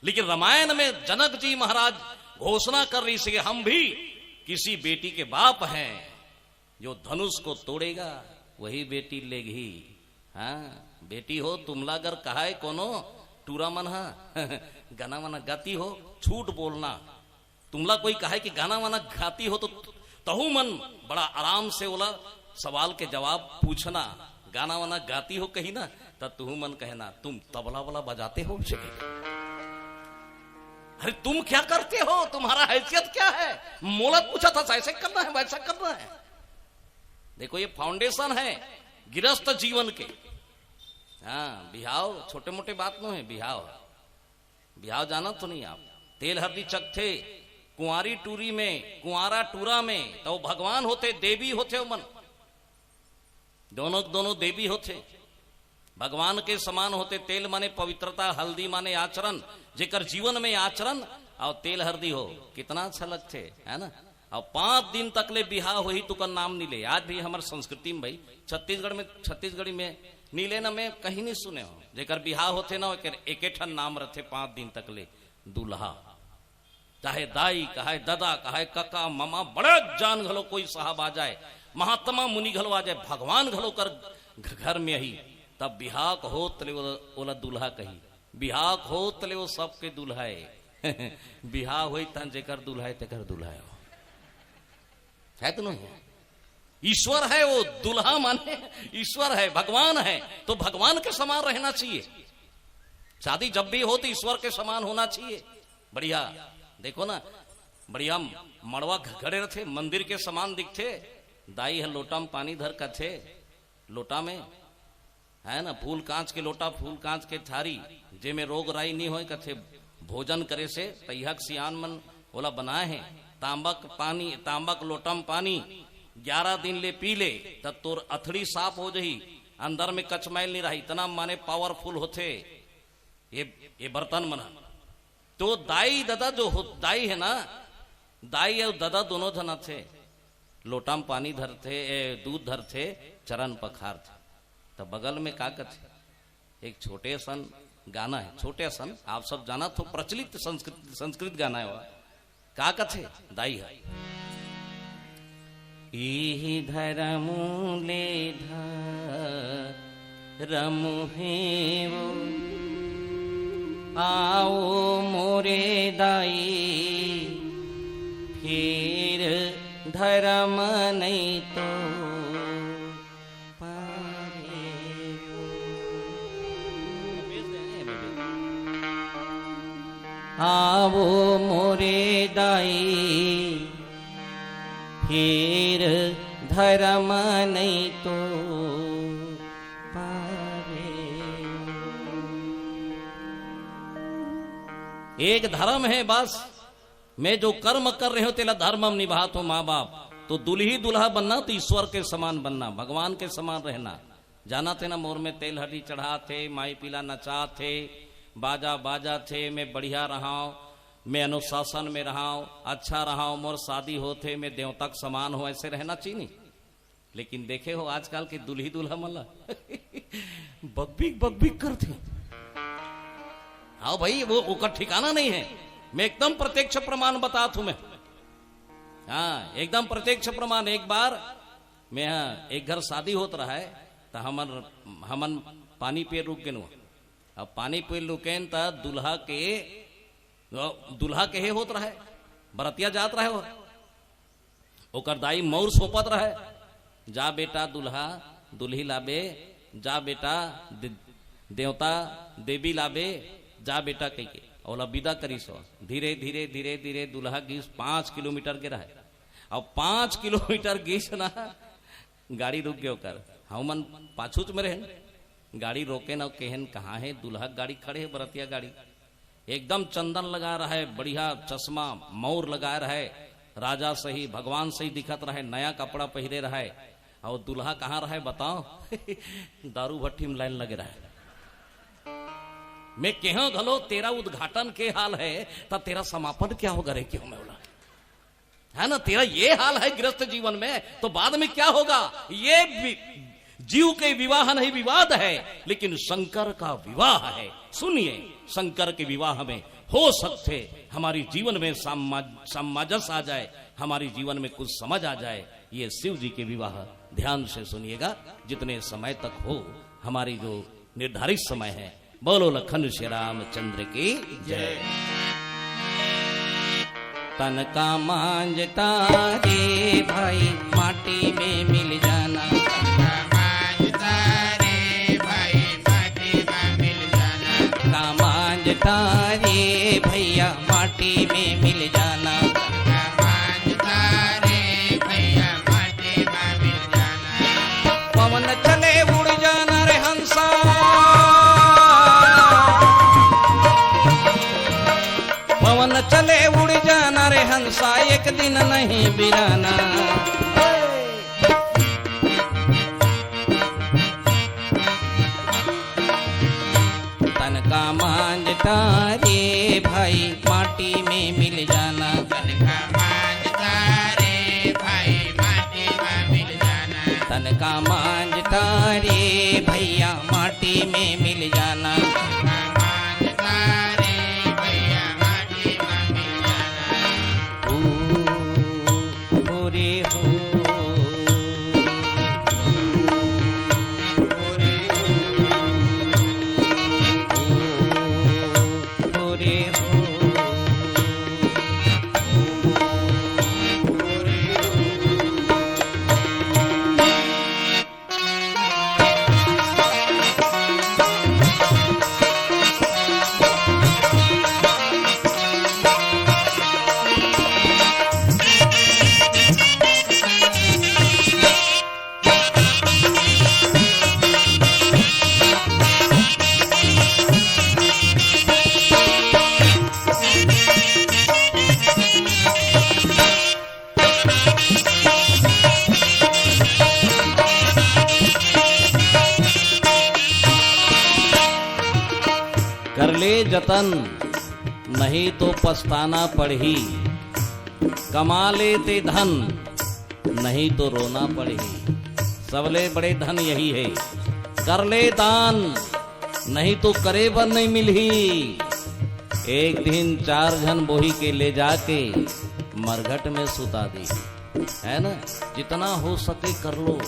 लेकिन रामायण में जनक जी महाराज घोषणा कर रही से, हम भी किसी बेटी के बाप हैं, जो धनुष को तोड़ेगा वही बेटी लेगी। हाँ, बेटी हो, तुमला अगर कहा है कोनो टूरा मन हा, गाना वाना गाती हो, झूठ बोलना। तुमला कोई कहा है कि गाना वाना गाती हो, तो तहू मन बड़ा आराम से ओला सवाल के जवाब पूछना। गाना वाना गाती हो कही ना, तब तुहू मन कहना, "तुम तबला वाला बजाते हो?" अरे तुम क्या करते हो, तुम्हारा हैसियत क्या है? मोला पूछा था, ऐसे करना है, वैसा करना है। देखो, ये फाउंडेशन है गिरस्थ जीवन के। हाँ, बिहाव छोटे मोटे बात नो है, बिहाव, बिहाव जाना तो नहीं आप। तेल हरदी चकथे कुंवारी टूरी में, कुंवारा टूरा में, तो भगवान होते, देवी होते ओमन, दोनों दोनों देवी होते, भगवान के समान होते। तेल माने पवित्रता, हल्दी माने आचरण, जेकर जीवन में आचरण और तेल हरदी हो, कितना अच्छा लगते, है ना? और पांच दिन तक ले बिहाव होही तुकर नाम नहीं ले। आज भी हमार संस्कृति में भाई, छत्तीसगढ़ में, छत्तीसगढ़ी में नहीं लेना, मैं कहीं नहीं सुने हो। जेकर बिहाव होते ना, ओकर एके ठन नाम रहते पांच दिन तक ले, दूल्हा। चाहे दाई कहाय, ददा कहाय, कका, ममा, बड़े जान घलो कोई साहब आ जाए, महात्मा मुनि घलो आ जाए, भगवान घलो कर घ-, घर में ही, तब बिहाव होत ले ओला, ओला दूल्हा कही। बिहाव होत ले वो सबके दूल्हा है। बिहाव होई तन जेकर दूल्हा है, तेकर दूल्हा है। है तो नहीं? ईश्वर है वो, दूल्हा माने ईश्वर है, भगवान है, तो भगवान के समान रहना चाहिए। शादी जब भी हो तो ईश्वर के समान होना चाहिए। बढ़िया, देखो ना, बढ़िया मड़वा घ-, घड़े रहते, मंदिर के समान दिखते, दाई ह लोटा में पानी धर कथे, लोटा में, है ना, फूल कांच के लोटा, फूल कांच के थारी, जेमे रोग राई नहीं होए, कथे भोजन करे से तैहक सियान मन ओला बनाए हैं। तांबक पानी, तांबक लोटा में पानी ग्यारह दिन ले पी ले, त तोर अथड़ी साफ हो जही, अंदर में कचमैल नहीं रही। इतना माने पावरफुल होथे ये, ये बर्तन मन ह। तो दाई ददा जो हो, दाई है ना, दाई और ददा दोनों झन आथे, लोटा में पानी धरथे, ए, दूध धरथे, चरण पखारथे। त बगल में का कथे, एक छोटे असन गाना हे, छोटे असन, आप सब जानत हो, प्रचलित संस्कृत, संस्कृत गाना हे वो। का कथे दाई ह? इही धरम ले धरम हे वो, आओ मोरे दाई, फिर धरम नहीं तो पावे वो। आवो मोरे दाई, फिर धरम नहीं तो पावे। एक धरम हे बस, मैं जो कर्म कर रहे हो तेला धर्म हम निभात हो माँ बाप। तो दुल्ही दुल्हा बनना तो ईश्वर के समान बनना, भगवान के समान रहना। जानत हे ना, मोर में तेल हल्दी चढ़ात हे, माई पीला नचात हे, बाजा बाजत हे, मैं बढ़िया रहाव, मैं अनुशासन में रहाव, अच्छा रहाव, मोर शादी होत हे, मैं देवता के समान हो, ऐसे रहना चाहिए नहीं। लेकिन देखे हो आजकल के दुल्ही दुल्हा मन ला बकबिक बकबिक करथे। हाँ भाई, वो ओकर ठिकाना नहीं हे। मैं एकदम प्रत्यक्ष प्रमाण बतात हूँ मैं। हाँ, एकदम प्रत्यक्ष प्रमाण। एक बार मैं यहाँ एक घर शादी होत रहा हे, त हमन हमन पानी पिए रुक गेन। अब पानी पिए रुकेन त दुल्हा के, दुल्हा के हे होत रहा हे, बरतिया जात रहा हे वो। ओकर दाई मउर सोपत रहे, "जा बेटा दुल्हा, दुल्ही लाबे, जा बेटा दे-, देवता, देवी लाबे, जा बेटा," कहिके ओला विदा करिस हो। धीरे, धीरे, धीरे, धीरे दुल्हा गिस, पाँच किलोमीटर के रहे। अब पाँच किलोमीटर गिस ना, गाड़ी रुक गे ओकर। हमन पाछूच में रहेन, गाड़ी रोकेन अउ कहेन, "कहाँ हे दुल्हा के गाड़ी खड़े हे, बरतिया गाड़ी?" एकदम चंदन लगा रहे, बढ़िया चश्मा, मउर लगा रहे, राजा सही, भगवान सही दिखत रहे, नया कपड़ा पहिरे रहे। अउ दुल्हा कहाँ रहे बताओ? दारू भट्टी में लाइन लगे रहे। मैं केहा घलो तेरा उद्घाटन के हाल हे, त तेरा समापन क्या होगा रे? क्यों मैं बोला, है ना, तेरा ये हाल है गृहस्थ जीवन में, तो बाद में क्या होगा? ये वि-, जीव के विवाह नहीं, विवाद है, लेकिन शंकर का विवाह है। सुनिए, शंकर के विवाह में हो सकते हमारी जीवन में सामंज-, सामंजस्य आ जाए, हमारी जीवन में कुछ समझ आ जाए। ये शिव जी के विवाह, ध्यान से सुनिएगा, जितने समय तक हो, हमारी जो निर्धारित समय है, बोलो लखन श्री रामचंद्र की जय। तन का मांझता रे भाई, माटी में मिल जाना। तन का मांझता रे भाई, माटी में मिल जाना। का मांझता रे भैया, माटी में मिल जाना। तन का मांझता रे भैया, माटी में मिल जाना। पवन चले उड़ जाना रे हंसा, पवन चले उड़ जाना रे हंसा, एक दिन नहीं बिराना। तन का मांझता रे भाई, माटी में मिल जाना। तन का मांझता रे भाई, माटी में मिल जाना। तन का मांझता रे भैया, माटी में मिल जाना। तन का मांझता रे भैया, माटी में मिल जाना। ओ, ओ रे हो। कर ले जतन, नहीं तो पछताना पड़ही। कमा ले ते धन, नहीं तो रोना पड़ही। सबले बड़े धन यही है। कर ले दान, नहीं तो करे बर नहीं मिलही। एक दिन चार झन बोही के ले जाके मरघट में सुता दी, है ना? जितना हो सके कर लो,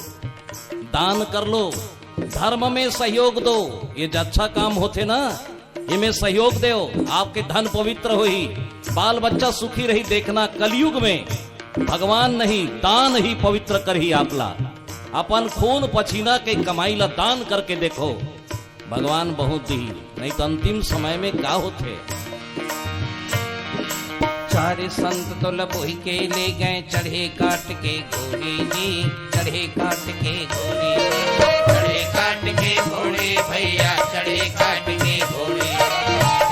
दान कर लो, धर्म में सहयोग दो। ये जो अच्छा काम होथे ना, एमे सहयोग देव, आपके धन पवित्र होही, बाल बच्चा सुखी रही। देखना, कलयुग में भगवान नहीं, दान ही पवित्र करही आपला। अपन खून पसीना के कमाई ला दान करके देखो, भगवान बहुत दिही। नहीं तो अंतिम समय में का होथे? चार संत तो लबोही के ले गए चढ़े काट के घोड़े जी, चढ़े काट के घोड़े, चढ़े काट के घोड़े भैया, चढ़े काट के घोड़े,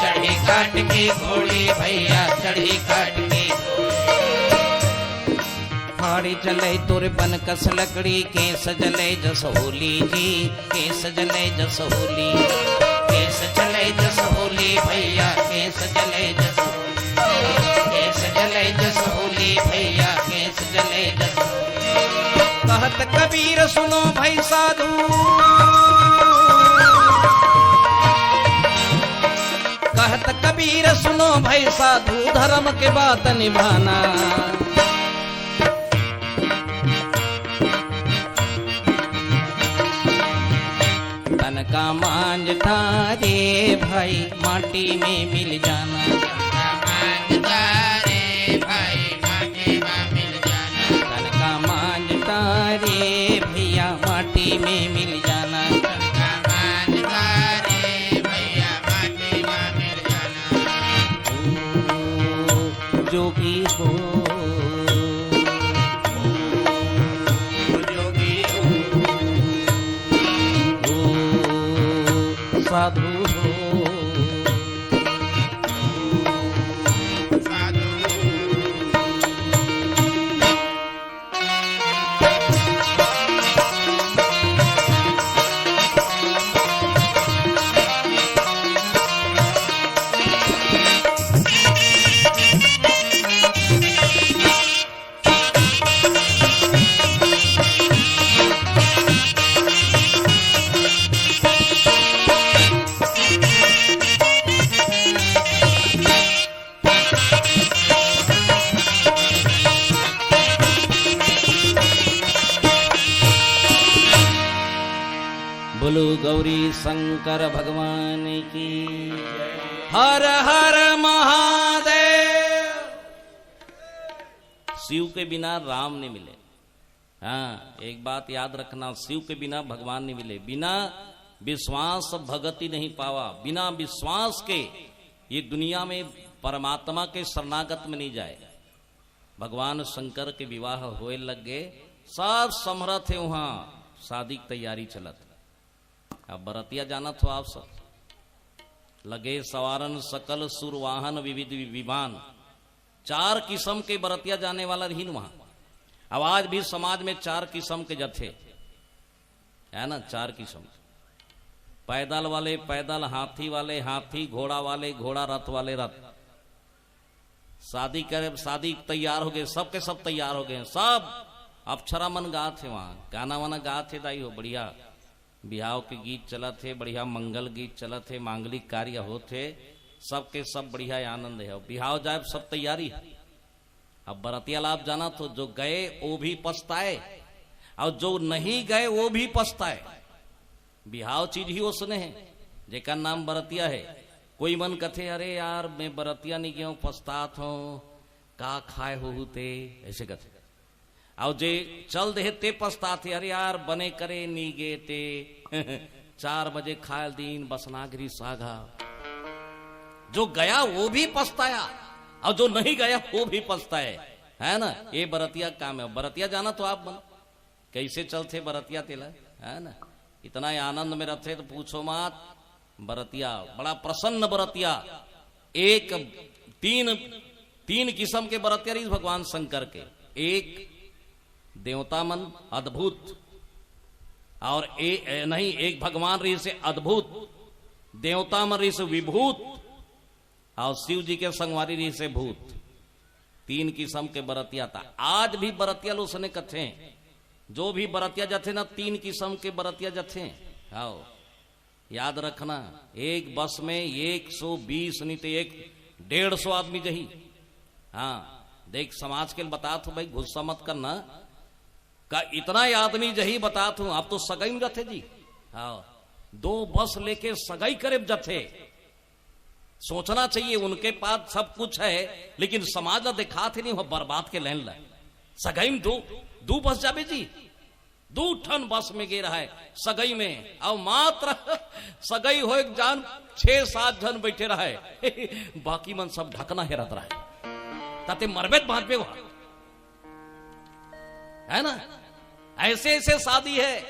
चढ़े काट के घोड़े भैया, चढ़े काट के घोड़े। फाड़ी जले तोर बन कस लकड़ी, केस जले जस होली जी, केस जले जस होली, केस जले जस होली भैया, केस जले जस होली, केस जले जस होली भैया, केस जले जस होली। कहत कबीर सुनो भाई साधु, कहत कबीर सुनो भाई साधु, धर्म के बात निभाना। तन का मांझ था रे भाई, माटी में मिल जाना। तन का मांझ था रे भाई, माटी में मिल जाना। तन का मांझ था रे भैया, माटी में मिल जाना। तन का मांझ था रे भैया, माटी में मिल जाना। ओ जोगी हो, ओ जोगी हो, ओ साधु हो, साधु हो। बोलो गौरी शंकर भगवान की। हर हर महादेव। शिव के बिना राम नहीं मिले। हाँ, एक बात याद रखना, शिव के बिना भगवान नहीं मिले। बिना विश्वास भगति नहीं पावा। बिना विश्वास के ये दुनिया में परमात्मा के शरणागत में नहीं जाए। भगवान शंकर के विवाह होए लग गए, सब समरथ है वहां, शादी की तैयारी चलत। अब बरतिया जानत हो आप सब, लगे सवारन सकल सुर वाहन विविध वि-, विमान। चार किस्म के बरतिया जाने वाला रहीन वहां। अब आज भी समाज में चार किस्म के जथे, है ना, चार किस्म। पैदल वाले पैदल, हाथी वाले हाथी, घोड़ा वाले घोड़ा, रथ वाले रथ। शादी करे, शादी तैयार हो गए, सबके सब तैयार हो गए, सब अप्सरा मन गात हे वहां, गाना वाना गात हे दाई हो, बढ़िया। बिहाव के गीत चलत हे, बढ़िया मंगल गीत चलत हे, मांगलिक कार्य होत हे, सबके सब बढ़िया आनंद हे। बिहाव जाए सब तैयारी हे। अब बरतिया ला आप जानत हो, जो गए वो भी पछताए और जो नहीं गए वो भी पछताए। बिहाव चीज ही ओसने हे, जेकर नाम बरतिया हे। कोई मन कथे, "अरे यार, मैं बरतिया नहीं गया हूं, पछतात हूं, का खाए होहू ते?" ऐसे कथे। अउ जे चल देहे ते पछताथे, "अरे यार, बने करे नी गे ते।" चार बजे खायल दीन बसनागिरी सागा। जो गया वो भी पछताया, अउ जो नहीं गया वो भी पछताए, है ना? ये बरतिया काम हे। बरतिया जानत हो आप मन, कैसे चलथे बरतिया तेला, है ना? इतना आनंद में रथे तो पूछो मत। बरतिया, बड़ा प्रसन्न बरतिया। एक, तीन, तीन किस्म के बरतिया रहिस भगवान शंकर के। एक देवता मन अद्भुत, और ए, ए, नहीं, एक भगवान रहिस अद्भुत, देवता मन रहिस विभूत, और शिव जी के संगवारी रहिस भूत। तीन किस्म के बरतिया था। आज भी बरतिया ला ओसने कथे। जो भी बरतिया जथे ना, तीन किस्म के बरतिया जथे। हाव, याद रखना, एक बस में एक सौ बीस नहीं तो एक डेढ़ सौ आदमी जही। हाँ, देख, समाज के बतात हूँ भाई, गुस्सा मत करना। का इतना आदमी जही बतात हूँ, अब तो सगाई में जाथे जी। हाँ, दो बस लेके सगाई करे जाथे। सोचना चाहिए, उनके पास सब कुछ है, लेकिन समाज ला दिखात ही नहीं, वो बर्बाद के लाइन ला। सगाई में दो, दो बस जाबे जी, दू ठन बस में गे रहय सगई में, अउ मात्र सगई होए के जान छह सात झन बैठे रहय, बाकी मन सब ढकना हेरत रहय। ताते मरबे त बांचबे वहां, है ना? ऐसे ऐसे शादी है।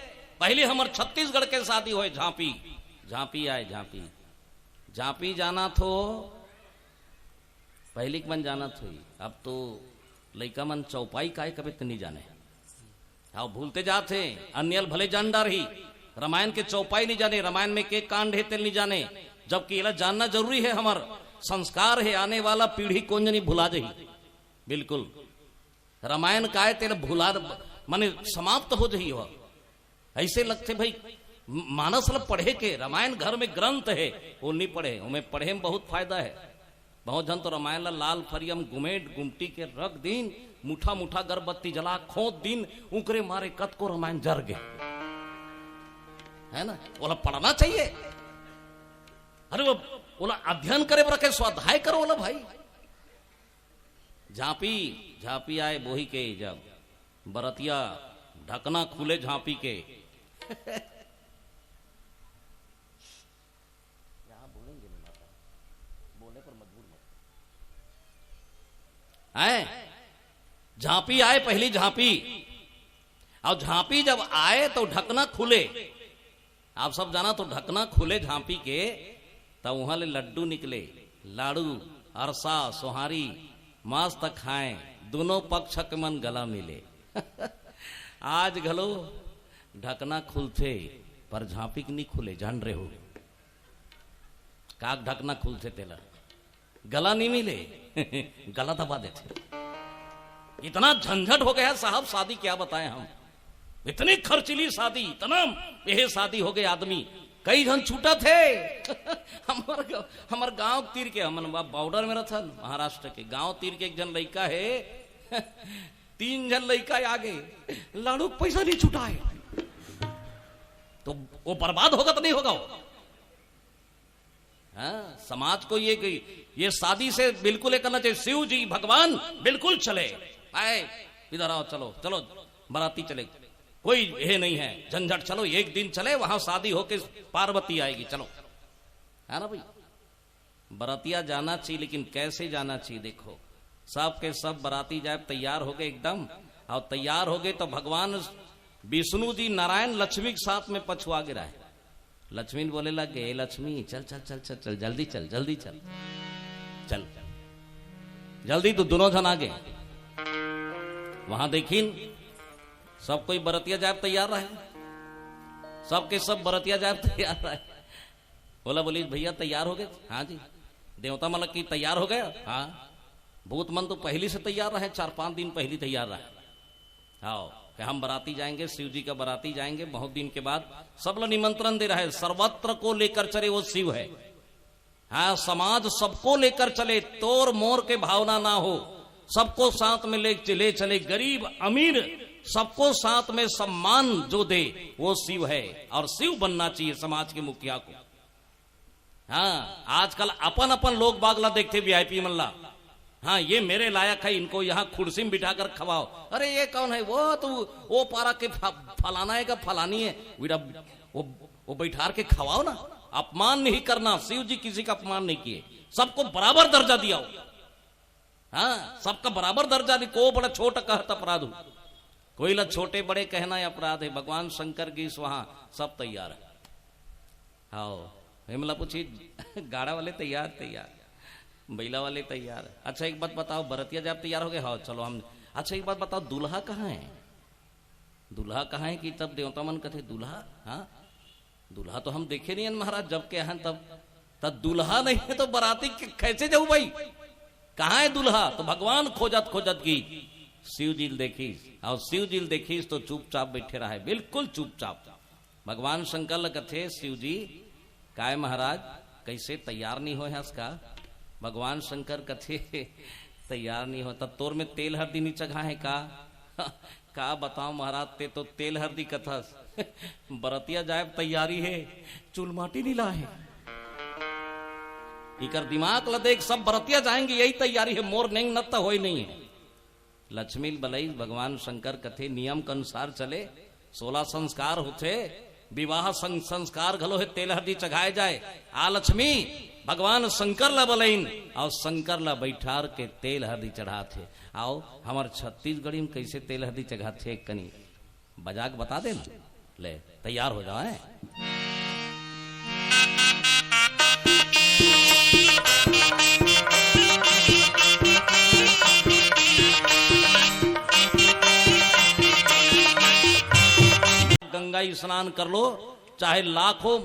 पहले हमर छत्तीसगढ़ के शादी होए, झांपी, झांपी आए, झांपी, झांपी जाना थो। पहली के मन जानत होई, अब तो लइका मन चौपाई काय कबे त नहीं जाने। हाँ, भूलते जात हे। अन्य ल भले जान डारही, रामायण के चौपाई नहीं जाने, रामायण में के कांड हे तेल नहीं जाने, जबकि एला जानना जरूरी है। हमर संस्कार है, आने वाला पीढ़ी कोन जनी भुला जाही। बिल्कुल, रामायण काय तेल भुला, माने समाप्त हो जाही हो। ऐसे लगथे भाई, मानस ल पढ़े के, रामायण घर में ग्रंथ है, वो नहीं पढ़े, उमें पढ़े में बहुत फायदा है। बहुत झन तो रामायण ला लाल फरिया म गुमेट गुमटी के रख दिन, मुठा मुठा अगरबत्ती जला खोद दिन, उकरे मारे कतको रामायण जर गे, है ना? ओला पढ़ना चाहिए। अरे वो ओला अध्ययन करे बर रखे, स्वाध्याय करो ओला भाई। झांपी, झांपी आए बोही के जब बरतिया, ढकना खुले झांपी के। यहाँ बोलेंगे नहीं माता, बोलने पर मजबूर मत। आए, झांपी आए, पहली झांपी। अब झांपी जब आए तो ढकना खुले। आप सब जाना तो ढकना खुले झांपी के, तब वहां ले लड्डू निकले, लाड़ू, अरसा, सोहारी, मस्त खाए, दोनों पक्ष के मन गला मिले। आज घलो ढकना खुलथे, पर झांपी के नहीं खुले, जान रहे हो? काक ढकना खुलथे तेला, गला नहीं मिले, गला दबा देथे। इतना झंझट हो गया साहब, शादी क्या बताएं हम, इतनी खर्चीली शादी, इतना यह शादी हो गए आदमी, कई झन छूटत हे। हमर ग-, हमर गांव तीर के, हमन बा-, बॉर्डर में रहथन महाराष्ट्र के, गांव तीर के एक झन लइका हे, तीन झन लइका आगे, लाड़ू के पैसा नहीं छुटाए, तो वो बर्बाद होगा तो नहीं होगा वो? हाँ, समाज को ये, ये शादी से बिल्कुल ये करना चाहिए। शिव जी भगवान बिल्कुल चले, आए, इधर आओ, चलो, चलो, बराती चले, कोई ये नहीं है झंझट, चलो एक दिन चले, वहां शादी होके पार्वती आएगी, चलो, है ना भाई? बरातिया जाना चाहिए, लेकिन कैसे जाना चाहिए? देखो, सब के सब बराती जाए तैयार हो गए एकदम, और तैयार हो गए तो भगवान विष्णु जी नारायण लक्ष्मी के साथ में पछुआ गिरा है। लक्ष्मी ने बोले लग गए, "लक्ष्मी, चल, चल, चल, चल, चल, जल्दी चल, जल्दी चल, चल, जल्दी।" तो दोनों जन आगे। वहां देखिन, सब कोई बरतिया जाए तैयार रहे, सबके सब बरतिया जाए तैयार रहे। बोला, बोली, "भैया, तैयार हो गए?" "हाँ जी।" "देवता मन की तैयार हो गए?" "हाँ।" "भूत मन तो पहली से तैयार रहे, चार पांच दिन पहली तैयार रहे।" हाँ, कि हम बराती जाएंगे, शिव जी का बराती जाएंगे, बहुत दिन के बाद। सब लोग निमंत्रण दे रहे हैं, सर्वत्र को लेकर चले वो शिव है। हाँ, समाज सबको लेकर चले, तोर मोर के भावना ना हो, सबको साथ में ले, ले चले, गरीब अमीर सबको साथ में सम्मान जो दे वो शिव है, और शिव बनना चाहिए समाज के मुखिया को। हाँ, आजकल अपन अपन लोग बाग ला देखते, वीआईपी मन ला। हाँ, ये मेरे लायक है, इनको यहाँ कुर्सी में बिठाकर खवाओ। अरे, ये कौन है? वो तो वो पारा के फ-, फलाना है का फलानी है, वीरा, वो, वो बैठार के खवाओ ना। अपमान नहीं करना, शिव जी किसी का अपमान नहीं किए, सबको बराबर दर्जा दिया हो। हाँ, सबका बराबर दर्जा नहीं, को बड़ा छोटा कहत अपराध हो, कोई ला छोटे बड़े कहना ही अपराध है। भगवान शंकर की वहां सब तैयार है। हाँ, हिमला पूछी, "गाड़ा वाले तैयार?" "तैयार।" "बैला वाले तैयार?" "अच्छा, एक बात बताओ, बरतिया जाब तैयार हो गए?" "हाँ, चलो हम।" "अच्छा, एक बात बताओ, दूल्हा कहाँ है? दूल्हा कहाँ है?" कि तब देवता मन कथे, "दूल्हा? हाँ, दूल्हा तो हम देखे नहीं हन महाराज, जब के आए हन तब।" "तब दूल्हा नहीं है तो बराती कै-, कैसे जाऊ भाई? कहाँ है दूल्हा?" तो भगवान खोजत खोजत गीस, शिव जी ल देखीस, और शिव जी ल देखीस तो चुपचाप बैठे रहे, बिल्कुल चुपचाप। भगवान शंकर ल कथे शिव जी, "काय महाराज, कइसे तैयार नइ होय हस का?" भगवान शंकर कथे, "तैयार नइ हो, त तोर में तेल हरदी नइ चघा हे का?" "का बताओं महाराज, ते तो तेल हरदी कथस, बरतिया जाए तैयारी हे, चूल माटी नइ लाए हे।" इकर दिमाग ल देख, सब बरतिया जाएंगे, यही तैयारी हे, मोर नेंग नत होय नइ हे। लक्ष्मी ल बलई, भगवान शंकर कथे नियम के अनुसार चले, सोलह संस्कार होथे, विवाह सं-, संस्कार घलो हे, तेल हरदी चघाए जाए। आ लक्ष्मी भगवान शंकर ला बलइन, अउ शंकर ला बैठार के तेल हरदी चढ़ाथे। अउ हमर छत्तीसगढ़ी में कइसे तेल हरदी चघाथे, कनी बजा के बता दे ना। ले, तैयार हो जाओ, हैं? गंगा स्नान कर लो, चाहे लाखों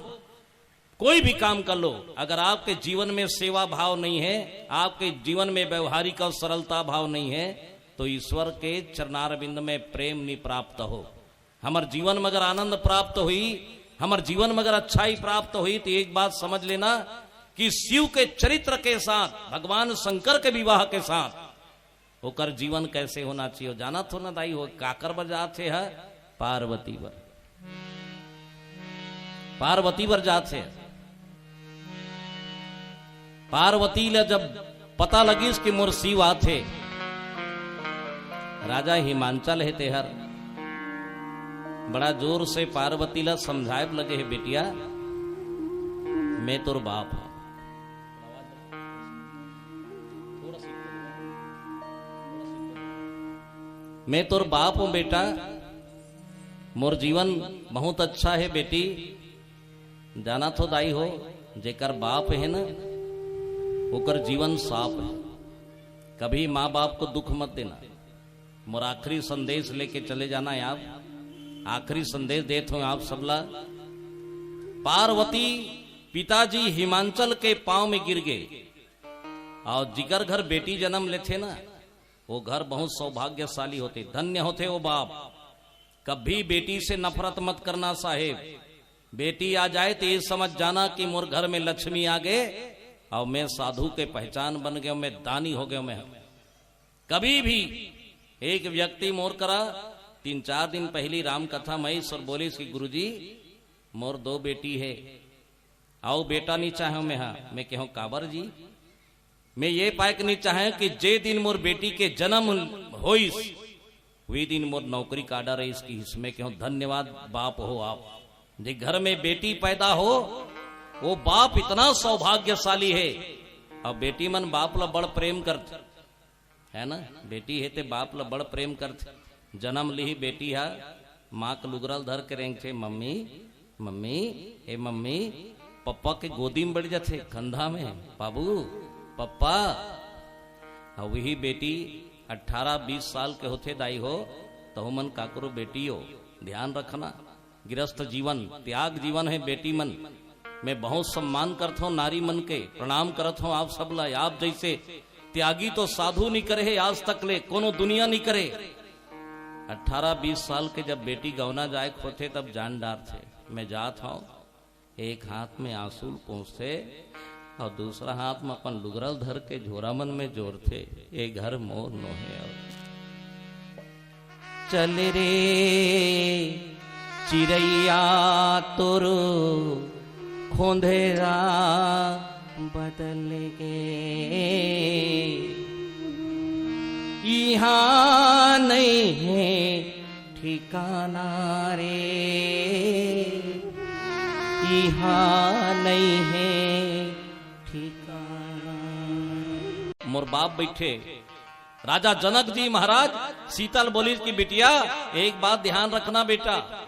कोई भी काम कर लो, अगर आपके जीवन में सेवा भाव नहीं है, आपके जीवन में व्यवहारिक और सरलता भाव नहीं है, तो ईश्वर के चरणारविंद में प्रेम नहीं प्राप्त हो। हमर जीवन में अगर आनंद प्राप्त हुई, हमर जीवन में अगर अच्छाई प्राप्त हुई, तो एक बात समझ लेना कि शिव के चरित्र के साथ, भगवान शंकर के विवाह के साथ ओकर जीवन कैसे होना चाहिए। जानत हो ना दाई हो, काकर बर जात हे ह? पार्वती बर। पार्वती बर जात हे। पार्वती ला जब पता लगिस कि मोर शिव आथे, राजा हिमांचल हे तेहर, बड़ा जोर से पार्वती ला समझाए लगे हे, "बेटिया, मैं तोर बाप हूं।" मैं तोर बाप हूं बेटा, मोर जीवन बहुत अच्छा है बेटी। जाना थो दाई हो, जेकर बाप है ना, ओकर जीवन साफ है। कभी माँ बाप को दुख मत देना। मोर आखिरी संदेश लेके चले जाना यार, आखिरी संदेश देत हूं आप सबला। पार्वती पिताजी हिमांचल के पांव में गिर गए, और जिकर घर बेटी जन्म लेथे ना, वो घर बहुत सौभाग्यशाली होथे, धन्य होथे वो बाप। कभी बेटी से नफरत मत करना साहेब। बेटी आ जाए तो ये समझ जाना कि मोर घर में लक्ष्मी आ गए और मैं साधु के पहचान बन गया, मैं दानी हो गया। मैं कभी भी एक व्यक्ति मोर करा तीन चार दिन पहली राम कथा में ईश्वर बोलिस कि गुरुजी, मोर दो बेटी है, अउ बेटा नहीं चाहे मैं हा। मैं कहूं, "काबर जी?" मैं ये पाए के नहीं चाहे कि जे दिन मोर बेटी के जन्म होइस, वही दिन मोर नौकरी का order है इसकी हिस्से में। कहूं, "धन्यवाद बाप हो आप, जे घर में बेटी पैदा हो, वो बाप इतना सौभाग्यशाली है।" अब बेटी मन बाप ला बड़ प्रेम करथे, है ना? बेटी हे ते बाप ला बड़ प्रेम करथे। जन्म लिही बेटी हा, माँ के लुगरा ल धर के रेंगथे, "मम्मी, मम्मी, ए मम्मी।" पप्पा के गोदी में बैठ जाथे, कंधा में, "बाबू, पप्पा।" अब वही बेटी अठारह बीस साल के होथे दाई हो, तहु मन काकरो बेटी हो, ध्यान रखना। गृहस्थ जीवन, त्याग जीवन है बेटी मन। मैं बहुत सम्मान करत हूँ नारी मन के, प्रणाम करत हूँ आप सब ला। आप जैसे त्यागी तो साधु नहीं करे है आज तक ले, कोनो दुनिया नहीं करे। अठारह बीस साल के जब बेटी गौना जाए होथे तब जान डारथे, मैं जात हूँ। एक हाथ में आंसू पोंछथे और दूसरा हाथ में अपन लुगरा ल धर के झोरा मन में जोरथे, "ए घर मोर नोहे।" अब चल रे चिरैया तोर खोंधरा बदल गे, इहाँ नहीं है ठिकाना रे, इहाँ नहीं है ठिकाना। मोर बाप बैठे, राजा जनक जी महाराज सीता ल बोलिस कि, "बिटिया, एक बात ध्यान रखना बेटा,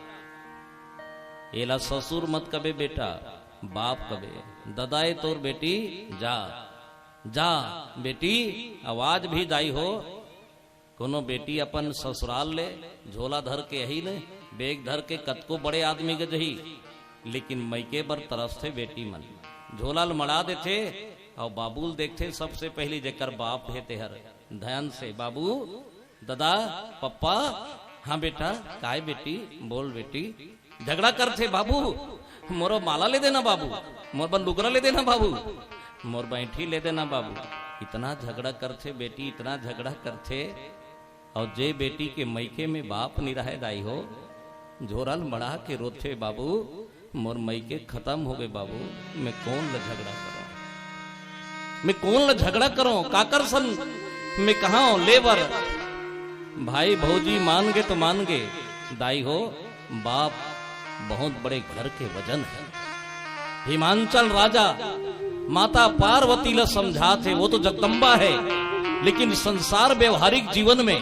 एला ससुर मत कबे बेटा, बाप कबे। ददा ए तोर बेटी, जा, जा बेटी।" आवाज भी दाई हो, कोनो बेटी अपन ससुराल ले झोला धर के आही ने, bag धर के कतको बड़े आदमी के जही, लेकिन मइके बर तरसथे बेटी मन। झोला ल मड़ा देथे अउ बाबू ल देखथे सबसे पहिली, जेकर बाप हे तेहर। ध्यान से, "बाबू, ददा, पप्पा।" "हाँ बेटा।" "काय बेटी?" "बोल बेटी।" झगड़ा करथे, "बाबू, मोर माला ले देना बाबू, मोर बर लुगरा ले देना बाबू, मोर बैंठी ले देना बाबू।" इतना झगड़ा करथे बेटी, इतना झगड़ा करथे। अउ जे बेटी के मइके में बाप नइ रहय दाई हो, झोरा ल मड़ा के रोथे, "बाबू, मोर मइके खतम हो गे बाबू, मैं कोन ल झगड़ा करंव, मैं कोन ल झगड़ा करंव, काकर सन मैं कहंव ले बर।" भाई भौजी मान गे तो मान गे, दाई हो, बाप बहुत बड़े घर के वजन हे। हिमांचल राजा माता पार्वती ल समझाथे, वो तो जगदम्बा हे, लेकिन संसार व्यवहारिक जीवन में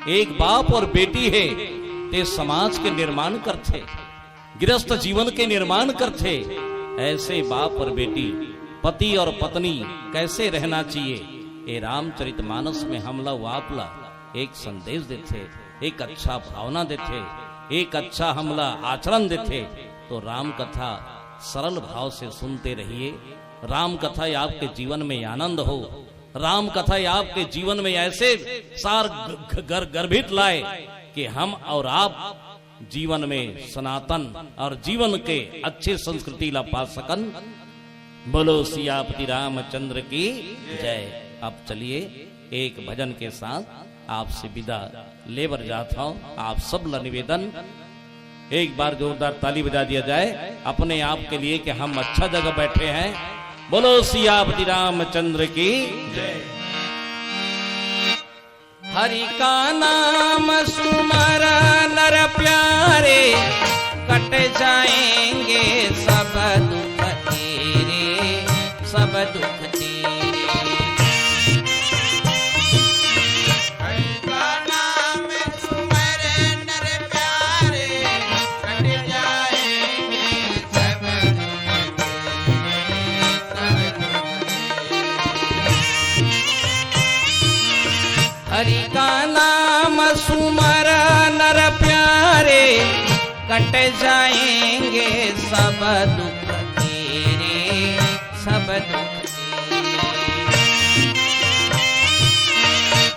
एक बाप और बेटी हे, ते समाज के निर्माण करथे, गृहस्थ जीवन के निर्माण करथे। ऐसे बाप और बेटी, पति और पत्नी कैसे रहना चाहिए, ये रामचरित मानस में हमला, वो आपला एक संदेश देथे, एक अच्छा भावना देथे, एक अच्छा हमला आचरण देथे। तो राम कथा सरल भाव से सुनते रहिए। राम कथा ये आपके जीवन में आनंद हो, राम कथा ये आपके जीवन में ऐसे सार ग-, ग-, गर-, गर्भित लाए कि हम और आप जीवन में सनातन और जीवन के अच्छे संस्कृति ला पा सकन। बोलो सियापति रामचंद्र की जय। अब चलिए, एक भजन के साथ आपसे विदा लेबर जात हंव। आप सब ला निवेदन, एक बार जोरदार ताली बजा दिया जाए अपने आप के लिए कि हम अच्छा जगह बैठे हैं। बोलो सियापति रामचंद्र की जय। हरि का नाम सुमर नर प्यारे, कट जाएंगे सब दुख तेरे, सब दुख तेरे। हरि का नाम सुमर नर प्यारे, कट जाएंगे सब दुख तेरे, सब दुख तेरे। हरि का नाम सुमर नर प्यारे, कट जाएंगे सब दुख तेरे, सब दुख तेरे।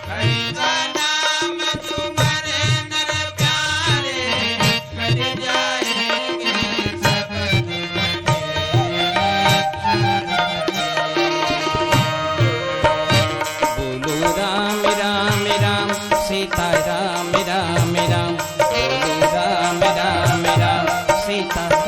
हरि का नाम सुमर नर प्यारे, बोलो राम राम राम, सीता राम राम राम। बोलो राम राम राम, सीता राम।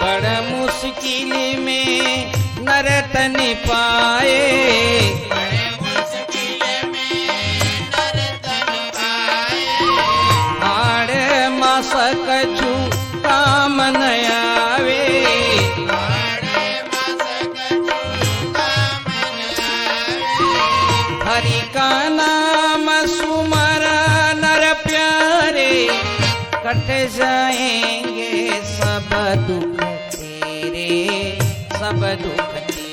बड़ मुश्किल में नर तन पाए, बड़ मुश्किल में नर तन पाए। हाड़ मास कछु काम न आवे, हाड़ मास कछु काम न आवे। हरि का नाम सुमर नर प्यारे, कट जाएंगे सब दुख तेरे, सब दुख तेरे।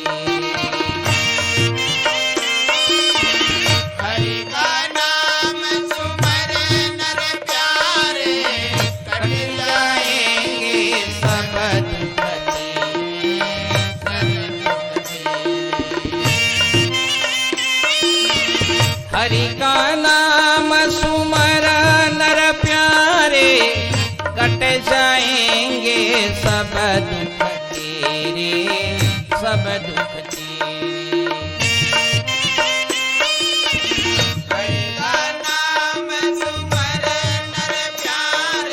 हरि का नाम सुमर नर प्यारे, कट जाएंगे सब दुख तेरे, सब दुख तेरे। हरि का नाम सुमर नर प्यारे, कट जाएंगे सब दुख तेरे, सब दुख तेरे। हरि का नाम सुमर नर प्यारे,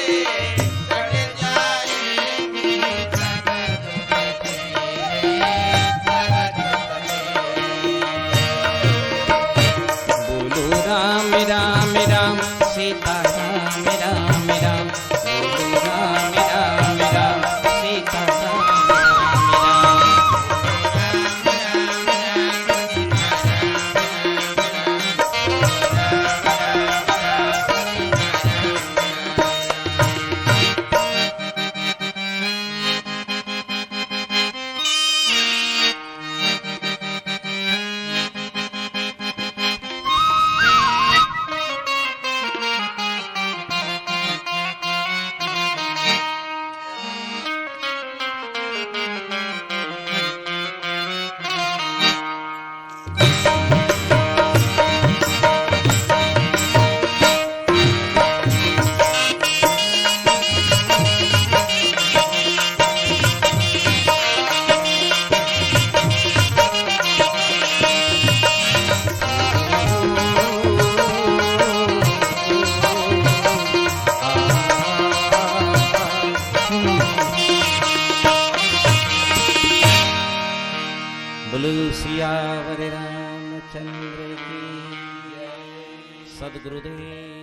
बोलो सियावर रामचंद्र की जय। सदगुरुदेव